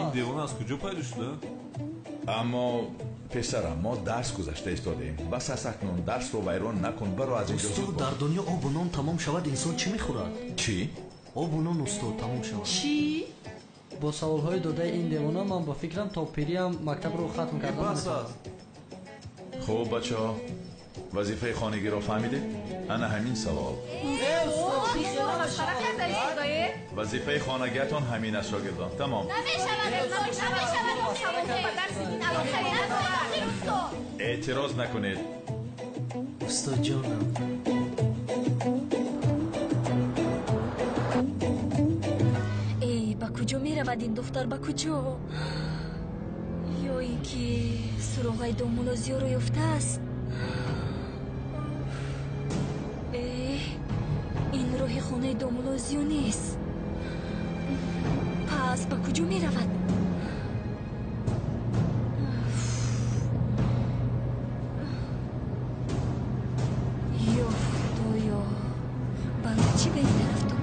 Ин девона аз куҷо пайдо шуда? Аммо писарам, мо дарс гузашта истодаем. Бас аст акнун, дарсро вайрон накун, баро аз инҷо зуд. Устод, дар дунё обу нон тамом шавад, инсон чӣ мехӯрад? Чӣ? Обу нон, устод, тамом шавад. Чӣ? Бо саволҳои додаи ин девона ман ба фикрам то пириам мактабро хатм кардан. Бас аст. Хуб, бачаҳо, вазифаи хонагиро фаҳмидед? Ана ҳамин савол. Вазифаи хонагиатон ҳамин аст, шогирдон. Тамом. Эътироз накунед. Устод ҷонам. Эй, ба куҷо меравад ин духтар, ба куҷо? Ё ин ки суроғаи домулло Зиёро ёфтааст? Ин роҳи хонаи домулло Зиё нест. Пас ба куҷо меравад? Ё худоё, бало чӣ ба ин тараф тоб?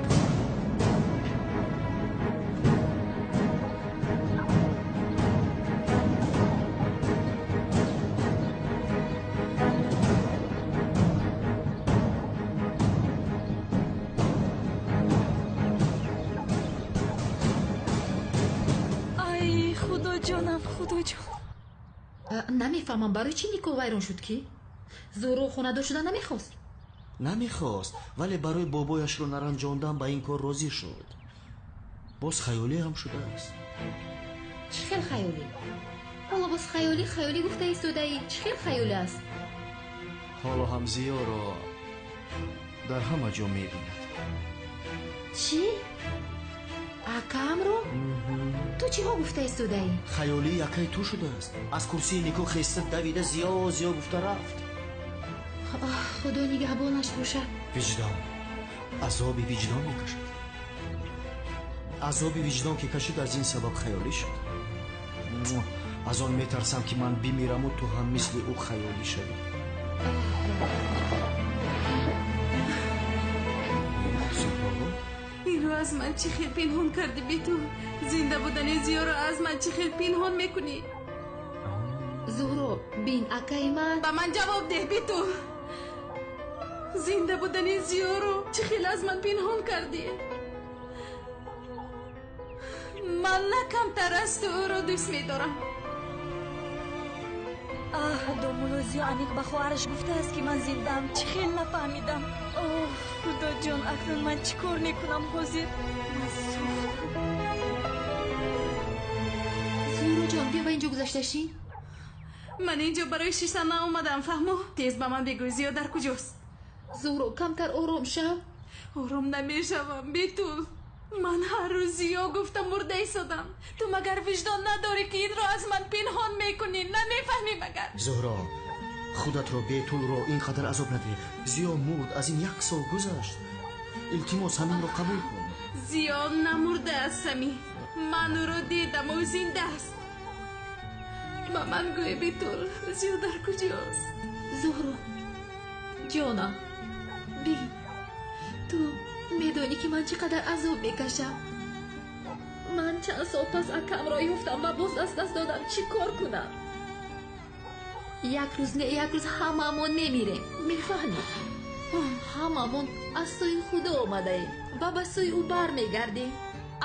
Намефаҳмам, барои чӣ никоҳ вайрон шуд, ки Зуҳро хонадор шуда намехост? Намехост, вале барои бобояшро наранҷондан ба ин кор розӣ шуд. Боз хаёлӣ ҳам шудааст. Чӣ хел хаёлӣ? Ҳоло боз хаёлӣ хаёлӣ гуфта истодаӣ. Чӣ хел хаёлӣ аст? Ҳоло ҳам Зиёро дар ҳама ҷо мебинад. Чӣ? Акаамро? Ту чиҳо гуфта истодаӣ? Хаёлии акаи ту шудааст. Аз курсии никоҳ хеста давида Зиё Зиё гуфта рафт. Худо нигаҳбонаш бошад. Виҷдон, азоби виҷдон мекашад. Азоби виҷдон ки кашид, аз ин сабаб хаёлӣ шуд. Аз он метарсам, ки ман бимираму ту ҳам мисли ӯ хаёлӣ шавӣ. Ин Инро аз ман чӣ хел пинҳон кардӣ, Битул? Зинда будани Зиёро аз ман чӣ хел пинҳон мекунӣ? Зуҳро, бин, акаи ман. Ба ман ҷавоб деҳ, Битул. Зинда будани Зиёро чӣ хел аз ман пинҳон кардӣ? Ман на камтар аз ту ӯро дӯст медорам. Аҳ, домулло Зиё аниқ ба хоҳараш гуфтааст, ки ман зиндаам. Чӣ хел нафаҳмидам. Оҳ, худоҷон, акнун ман чӣ кор мекунам ҳозир? Ман сӯхтам. Зуҳроҷон, биё ба инҷо гузашта шин. Ман инҷо барои шиштан наомадам, фаҳмо? Тез ба ман бигӯй, Зиё дар куҷост? Зуҳро, камтар ором шав. Ором намешавам, Битул. Ман ҳар рӯз Зиё гуфта мурда истодам. Ту магар виҷдон надорӣ, ки инро аз ман пинҳон мекунӣ? Намефаҳмӣ магар? Зуҳро, худатро, Бетулро ин қадар азоб надеҳ. Зиё мурд, аз ин як сол гузашт. Илтимос, ҳаминро қабул кун. Зиё намурдааст, Самӣ. Ман ӯро дидам, ӯ зинда аст. Ба ман гӯй, Бетул, Зиё дар куҷост? Зуҳро ҷонам, бин, ту медонӣ, ки ман чӣ қадар азоб мекашам. Ман чанд сол пас акамро ёфтам ва боз аз даст додам. Чӣ кор кунам? Як рӯз не, як рӯз ҳамаамон мемирем, мефаҳмӣ? Ҳамаамон аз сӯи Худо омадаем ва ба сӯи ӯ бармегардем.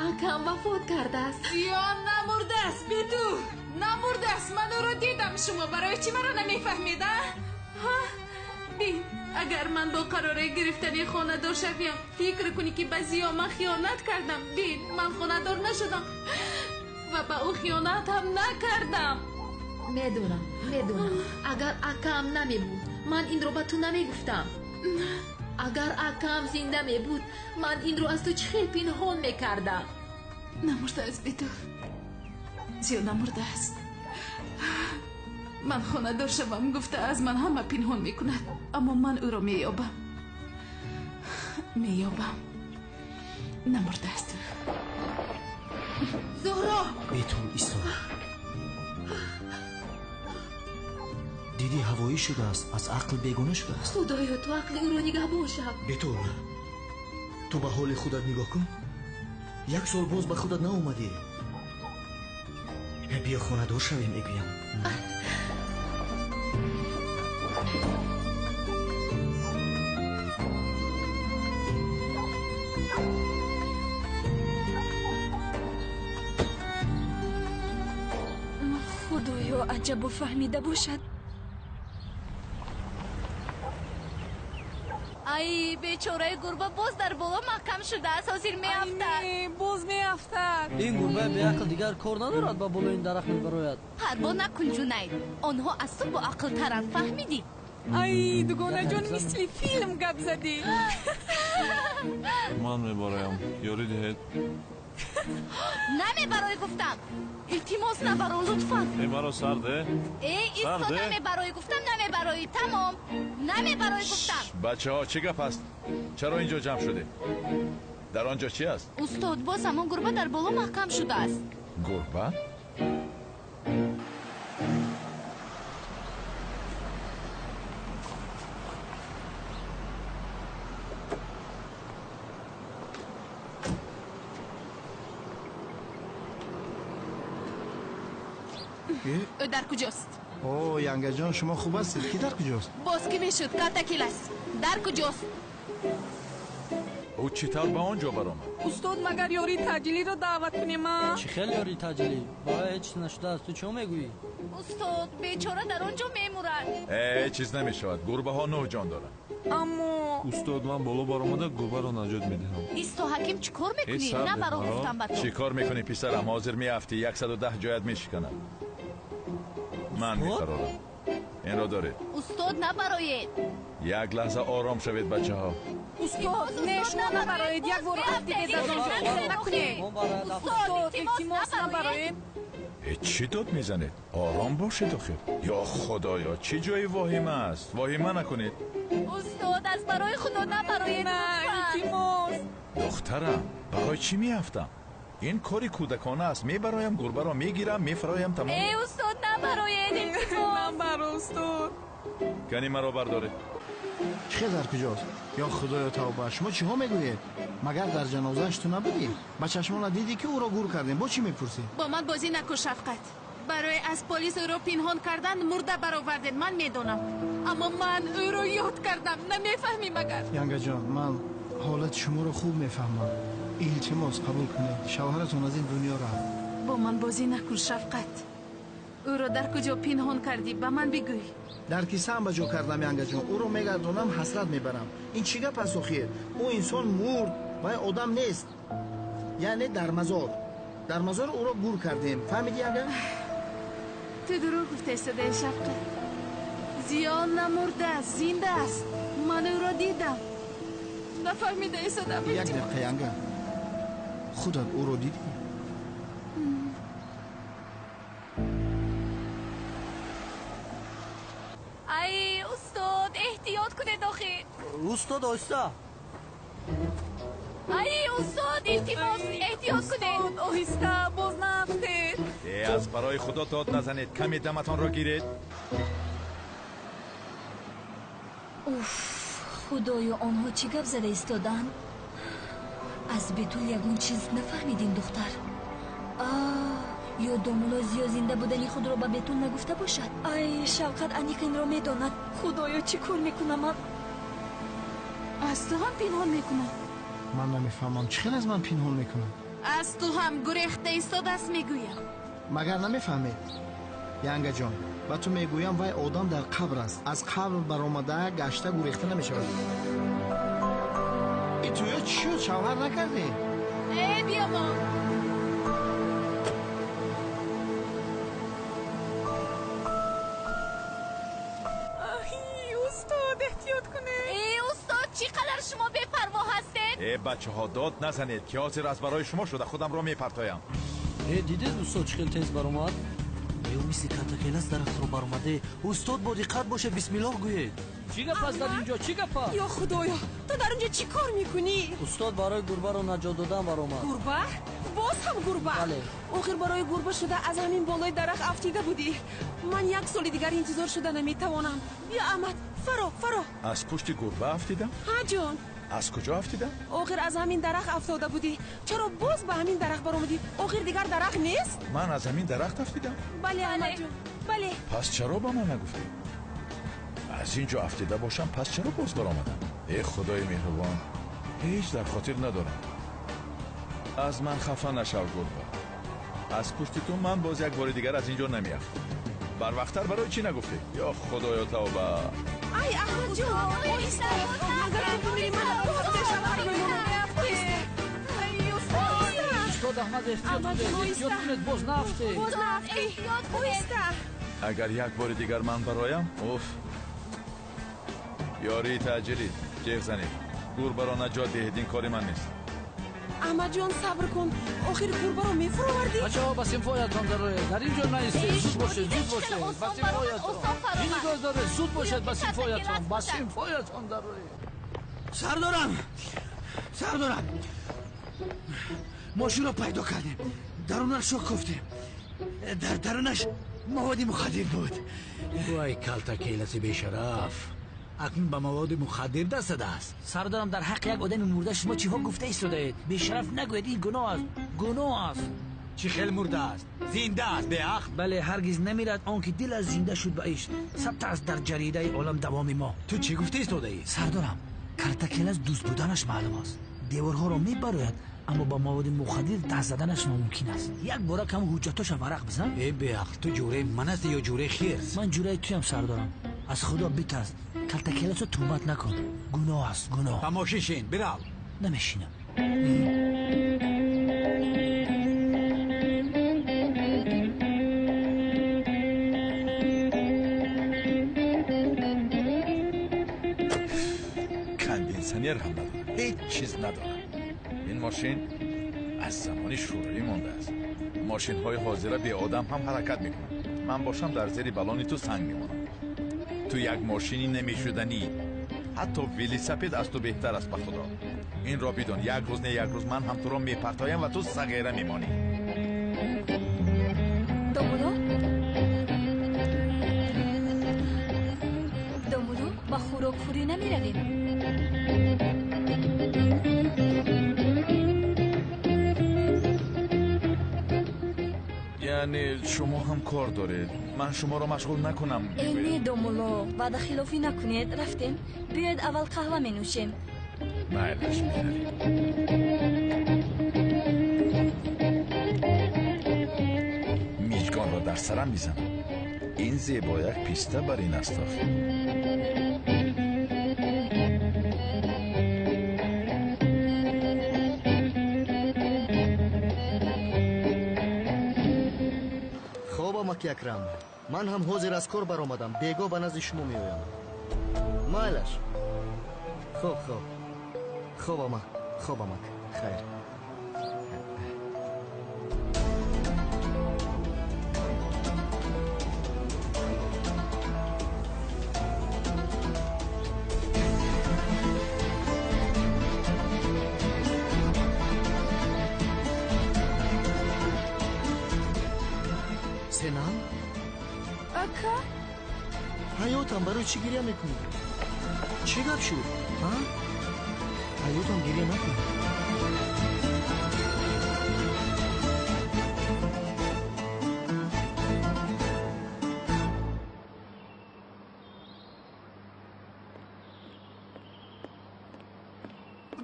Акам вафот кардааст. Зиё намурдааст, Бетул, намурдааст. Ман ӯро дидам. Шумо барои чӣ маро намефаҳмед, а? Бин, агар ман бо қарори гирифтани хонадор шавям, фикр кунӣ, ки ба Зиё ман хиёнат кардам. Бин, ман хонадор нашудам ва ба ӯ хиёнат ҳам накардам. Медонам, медонам. Агар акам намебуд, ман инро ба ту намегуфтам. Агар акам зинда мебуд, ман инро аз ту чӣ хел пинҳон мекардам? Намурдааст, Битул. Зиё намурдааст. Ман хонадор шавам гуфта аз ман ҳама пинҳон мекунад, аммо ман ӯро меёбам, меёбам. Намурдааст. Зуҳро! Бетул, исто. Дидӣ, ҳавоӣ шудааст, аз ақл бегона шудааст. Худоё, ту ақли ӯро нигаҳбон шав. Бетул, ту ба ҳоли худат нигоҳ кун. Як сол боз ба худат наомадӣ. Биё хонадор шавем, мегӯям. Худоё, аҷабо фаҳмида бошад. Ай, бечораи гурба боз дар боло маҳкам шудааст, ҳозир меафтад. Боз меафтад. Ин гурбаи беақл дигар кор надорад, ба болои ин дарахт мебарояд. Парво накун, Ҷунайд, онҳо аз ту боақлтаранд, фаҳмидӣ? Ай, дугонаҷон, мисли филм гап задӣ. Ман мебароям, ёрӣ диҳед. Намебароӣ гуфтам. Илтимос, набаро, лутфан. Э, маро сар де. Э, исто, намебароӣ гуфтам, намебароӣ, тамом. Намебароӣ гуфтам. Бачаҳо, чӣ гап аст? Чаро инҷо ҷамъ шудед? Дар он ҷо чӣ аст? Устод, боз ҳамон гурба дар боло маҳкам шудааст. Гурба? Ӯ дар куҷост? О, янгаҷон, шумо хуб ҳастед? Ки дар куҷост? Боз кӣ мешуд? Картакил аст. Дар куҷост? Ӯ чӣ тавр ба он ҷо баромад? Устод, магар ёрии таъҷилиро даъват кунем, а? Чӣ хел ёрии таъҷилӣ? Ба вай ҳеҷ чиз нашудааст. Ту чӣ мегӯӣ? Устод, бечора дар он ҷо мемурад. Э, ҳеҷ чиз намешавад. Гурбаҳо нӯҳ ҷон доранд. Аммо устод, ман боло баромада гурбаро наҷот медиҳам. Исто, ҳаким, чӣ кор мекунӣ? Набаро гуфтам ба ту. Чӣ кор мекунӣ, писарам? Ҳозир меафтӣ, 110 ҷоят мешиканад. Ман мефарорам. Инро доред. Устод, набароед. Як лаҳза ором шавед, бачаҳо. Устод, не, шумо набароед. Як бор афтидед аз он ҷо. Хел накунед. Устод, илтимос, набароед. Э, чӣ дод мезанед? Ором бошед охир. Ё худоё, чӣ ҷои воҳима аст? Воҳима накунед. Устод, аз барои худо набароед. На, илтимос. Духтарам, барои чӣ меафтам? Ин кори кӯдакона аст. Мебароям, гурбаро мегирам, мефароям, тамом. Э, устод, набароед, илтимос. Набаро, устод. Кани маро бардоред. Чӣ хел дар куҷост? Ё худоё тавба, шумо чиҳо мегӯед? Магар дар ҷанозааш ту набудӣ? Ба чашмона дидӣ ки ӯро гур кардем. Бо чӣ мепурсӣ? Бо ман бозӣ накун, Шафқат. Барои аз полис ӯро пинҳон кардан мурда баровардед, ман медонам. Аммо ман ӯро ёд кардам. Намефаҳмӣ магар? Янгаҷон, ман ҳолати шуморо хуб мефаҳмам. Илтимос қабул кунед, шавҳаратон аз ин дунё рафт. Бо ман бозӣ накун, Шафқат. Ӯро дар куҷо пинҳон кардӣ, ба ман бигӯй. Дар кисаам ба ҷо кардам, Янгаҷон. Ӯро мегардонам, ҳасрат мебарам. Ин чӣ гап аст охир? Ӯ инсон мурд, вай одам нест. Яъне дар мазор. Дар мазор ӯро гур кардем. Фаҳмидӣ, Янга? Ту дурӯғ гуфта истодаи, Шафқат. Зиё намурдааст, зинда аст. Ман ӯро дидам. Нафаҳмида истодам. Як дақиқа, Янга. Худат ӯро дидӣ? Ай, устод, эҳтиёт кунед охир. Устод, оҳиста. Ай, устод, илтимос, эҳтиёт кунед. Устод, оҳиста, боз наафтед. Аз барои худо дод назанед, каме даматонро гиред. Уф, худоё, онҳо чӣ гап зада истодаанд? Аз Бетул ягон чиз нафаҳмидин, духтар. Ё домуло Зиё зинда будани худро ба Бетул нагуфта бошад? Ай, Шавқат аниқ инро медонад. Худоё, чӣ кор мекунам ман? Аз ту ҳам пинҳон мекунам. Ман намефаҳмам, чӣ хел аз ман пинҳон мекунад? Аз ту ҳам гурехта истодааст, мегӯям. Магар намефаҳмед? Янгаҷон, ба ту мегӯям, вай одам дар қабр аст. Аз қабр баромада гашта гурехта намешавад. И туё чӣ шуд? Шавҳар накардӣ? Э, биёбон. Устод, эҳтиёт кунед. Э, устод, чӣ қадар шумо бепарво ҳастед? Э, бачаҳо, дод назанед, ки ҳозир аз барои шумо шуда худамро мепартоям. Э, дидед устод чӣ хел тез баромад? Ё мисли калтакелас дарахтро баромаде. Устод, бо диққат бошед, бисмиллоҳ гӯед. Чӣ гап аст дар инҷо? Чӣ гап аст? Ё худоё, ту дар онҷо чӣ кор мекунӣ? Устод барои гурбаро наҷот додан баромад. Гурба? Боз ҳам гурба? Бале. Охир барои гурба шуда аз ҳамин болои дарахт афтида будӣ. Ман як соли дигар интизор шуда наметавонам. Биё, Аҳмад, фаро, фаро. Аз пушти гурба афтидам? Ҳа, ҷон. Аз куҷо афтидам? Охир аз ҳамин дарахт афтода будӣ. Чаро боз ба ҳамин дарахт баромадӣ? Охир дигар дарахт нест? Ман аз ҳамин дарахт афтидам? Бале, Аҳмадҷон, бале. Пас чаро ба ман нагуфтӣ? Аз ин ҷо афтида бошам, пас чаро боз баромадам? Э, худои меҳрубон, ҳеҷ дар хотир надорам. Аз ман хафа нашав, гурба. Аз пушти ту ман боз як бори дигар аз ин ҷо намеафтам. Барвақттар барои чӣ нагуфтӣ? Ё худоё тавба. Ай, Аҳмадҷон, оҳиста. Агар ту бимирӣ, ман боз бешавҳар мемонам. Устод Аҳмад, эҳтиёт кунед, эҳтиёт кунед, боз наафтед. Боз наафтед, оҳиста. Агар як бори дигар ман бароям, уф. Ёрии таъҷилӣ, ҷеғ занед. Гурбаро наҷот диҳед, ин кори ман нест. Аҳмадҷон, сабр кун. Охир гурбаро мефуровардӣ? Бачаҳо, ба синфҳоятон дароед. Дар ин ҷо наистед. Зуд бошед, зуд бошед. Ба синфҳоятон. Чӣ нигоҳ доред? Зуд бошед, ба синфҳоятон. Ба синфҳоятон дароед. Сардорам, сардорам, мошинро пайдо кардем. Дарунашро кофтем. Дар дарунаш маводи мухаддир буд. Вай, калтакеласи бешараф, акнун ба маводи мухаддир даст задааст. Сардорам, дар ҳаққи як одами мурда шумо чиҳо гуфта истодаед? Бешараф нагӯед, ин гуноҳ аст, гуноҳ аст. Чӣ хел мурдааст? Зинда аст, беақл. Бале, ҳаргиз намирад он ки дилаш зинда шуд ба ишқ. Сабт аст дар ҷаридаи олам давоми мо. Ту чӣ гуфта истодаӣ? Сардорам, калтакелас дӯст буданаш маълум аст. Деворҳоро мебарояд, аммо ба маводи мухаддир даст заданаш номумкин аст. Як бора кам ҳуҷҷатоша варақ бизан. Э, беақл, ту ҷураи ман ҳастӣ ё ҷураи хирс? Ман ҷураи туям, сардорам. Аз худо битарс, калтакеласо туҳмат накун. Гуноҳ аст, гуноҳ. Ба мошин шин, бирав. Намешинам. Кондитсионер ҳам надорад, ҳеҷ чиз надорад. Ин мошин аз замони шӯравӣ мондааст. Мошинҳои ҳозира беодам ҳам ҳаракат мекунанд. Ман бошам дар зери балони ту санг мемонам. Ту як мошини намешуданӣ. Ҳатто велосипед аз ту беҳтар аст, ба худо. Инро бидон, як рӯз не як рӯз ман ҳам туро мепартоям ва ту сағира мемонӣ. Домуло? Домуло, ба хӯрокхӯрӣ намеравем. Яъне шумо ҳам кор доред, ман шуморо машғул накунам. Э, не, домулло, ваъдахилофӣ накунед. Рафтем, биёед аввал қаҳва менӯшем. Майлаш, меравем. Мижгонро дар сарам мизанам. Ин зебояк писта бар ин аст охир. Хоб, амаки Акрам, ман ҳам ҳозир аз кор баромадам, бегоҳ ба назди шумо меоям. Майлаш. Хоб, хоб, хоб, амак, хоб, амак, хайр. Сенам? Ака? Ҳаётам, барои чӣ гиря мекунӣ? Чӣ гап шуд? А? Ҳаётам, гиря накун.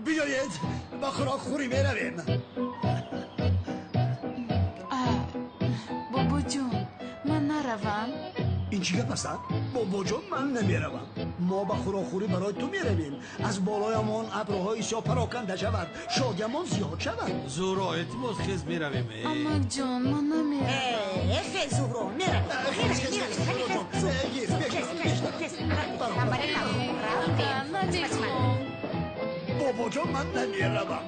Биёед, ба хӯрокхӯрӣ меравем. Бобоҷон, ман наравам. Ин чӣ гап аст? Бобоҷон, ман намеравам. Мо ба хӯрокхӯрӣ барои ту меравем. Аз болоямон абрҳои сиёҳ пароканда шавад, шодиямон зиёд шавад. Зуҳро, илтимос, хез, меравем. Амакҷон, ман намеравам. Э, хез, Зуҳро, меравем. Намехоҳам. Бобоҷон, ман намеравам.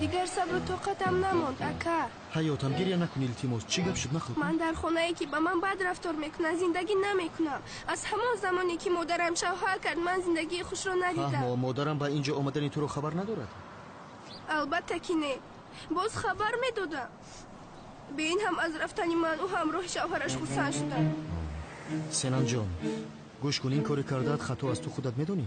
Дигар сабру тоқатам намонд, ака. Ҳаётам, гиря накун, илтимос. Чӣ гап шуд, нақл кун. Ман дар хонае, ки ба ман бад рафтор мекунанд, зиндагӣ намекунам. Аз ҳамон замоне, ки модарам шавҳар кард, ман зиндагии хушро надидам. Фаҳмо, модарам ба ин ҷо омадани туро хабар надорад? Албатта ки не. Боз хабар медодам. Бе ин ҳам аз рафтани ман ӯ ҳамроҳи шавҳараш хурсанд шудам. Сенамҷон, гӯш кун, ин кори кардаат хато аст, ту худат медонӣ?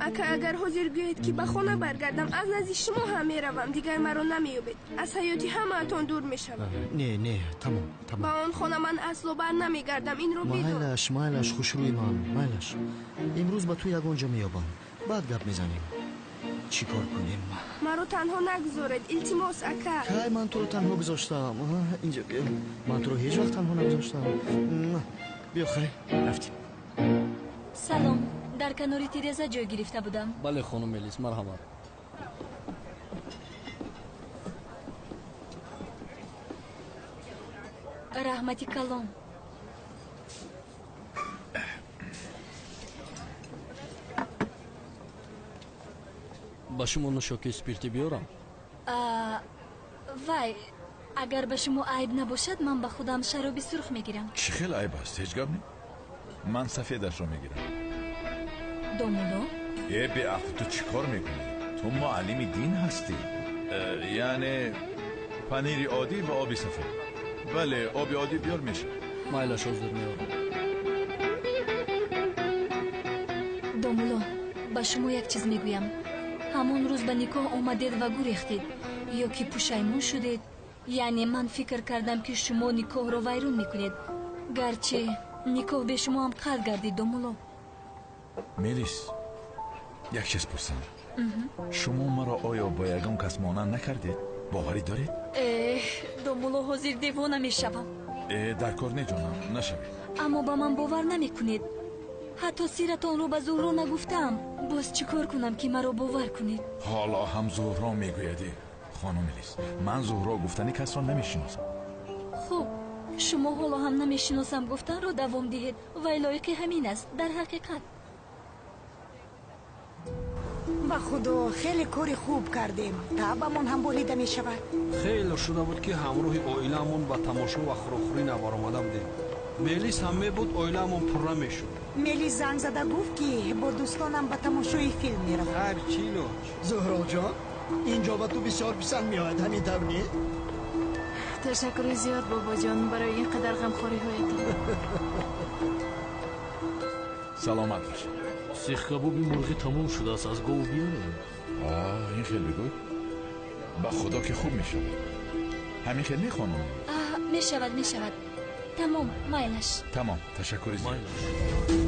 Ака, агар ҳозир гӯед, ки ба хона баргардам, аз назди шумо ҳам меравам, дигар маро намеёбед. Аз ҳаёти ҳамаатон дур мешавам. Не, не, тамом, тамом. Ба он хона ман асло бар намегардам, инро бидон. Майлаш, майлаш, хушрӯи ман, майлаш. Имрӯз ба ту ягон ҷо меёбам, баъд гап мезанем. Чӣ кор кунем? Маро танҳо нагузоред, илтимос, ака. Кай ман туро танҳо гузоштам? Инҷо биё. Ман туро ҳеҷ вақт танҳо нагузоштам. Биё, хайр, рафтем. Салом, дар канори тиреза ҷой гирифта будам. Бале, хонум Мелис, марҳамат. Раҳмати калон. Ба шумо нӯшокии спиртӣ биёрам? Вай, агар ба шумо айб набошад, ман ба худам шароби сурх мегирам. Чӣ хел айб аст? Ҳеҷ гап не. Ман сафедашро мегирам. Домулло? Э, беақл, ту чӣ кор мекунӣ? Ту муаллими дин ҳастӣ. Яъне панири оддӣ ва оби сафед. Бале, оби оддӣ биёр, мешавад. Майлаш, ҳозир меорам. Домулло, ба шумо як чиз мегӯям. Ҳамон рӯз ба никоҳ омадед ва гурехтед, ё ки пушаймон шудед. Яъне ман фикр кардам, ки шумо никоҳро вайрон мекунед. Гарчи никоҳ бе шумо ҳам қатъ гардид, домулло. Мелис, як чиз пурсам. Шумо маро оё бо ягон кас монанд накардед? Боварӣ доред? Эҳ, домулло, ҳозир девона мешавам. Э, дар кор не, ҷонам, нашавед. Аммо ба ман бовар намекунед. Ҳатто сиратонро ба Зуҳро нагуфтаам. Боз чӣ кор кунам, ки маро бовар кунед? Ҳоло ҳам Зуҳро мегӯяд. Хонум Мелис, ман Зуҳро гуфтани касро намешиносам. Хуб, шумо ҳоло ҳам намешиносам гуфтанро давом диҳед. Вай лоиқи ҳамин аст, дар ҳақиқат. Ба худо, хеле кори хуб кардем. Таъбамон ҳам болида мешавад. Хеле шуда буд, ки ҳамроҳи оилаамон ба тамошо ва хӯрокхӯрӣ набаромада будем. Мелис ҳам мебуд, оилаамон пурра мешуд. Мелис занг зада гуфт, ки бо дӯстонам ба тамошои филм меравам. Хайр, чӣ лоҷ? Зуҳроҷон, инҷо ба ту бисёр писанд меояд, ҳамин тавр не? Ташаккури зиёд, бобоҷон, барои ин қадар ғамхориҳоятон. Саломат бошед. Сехкабоби мурғӣ тамом шудааст, аз гов биёрем. Ин хел бигӯй, ба худо ки хуб мешавад. Ҳамин хел мехонам. Мешавад, мешавад. Тамом, майлаш. Тамом, ташаккури зиёд.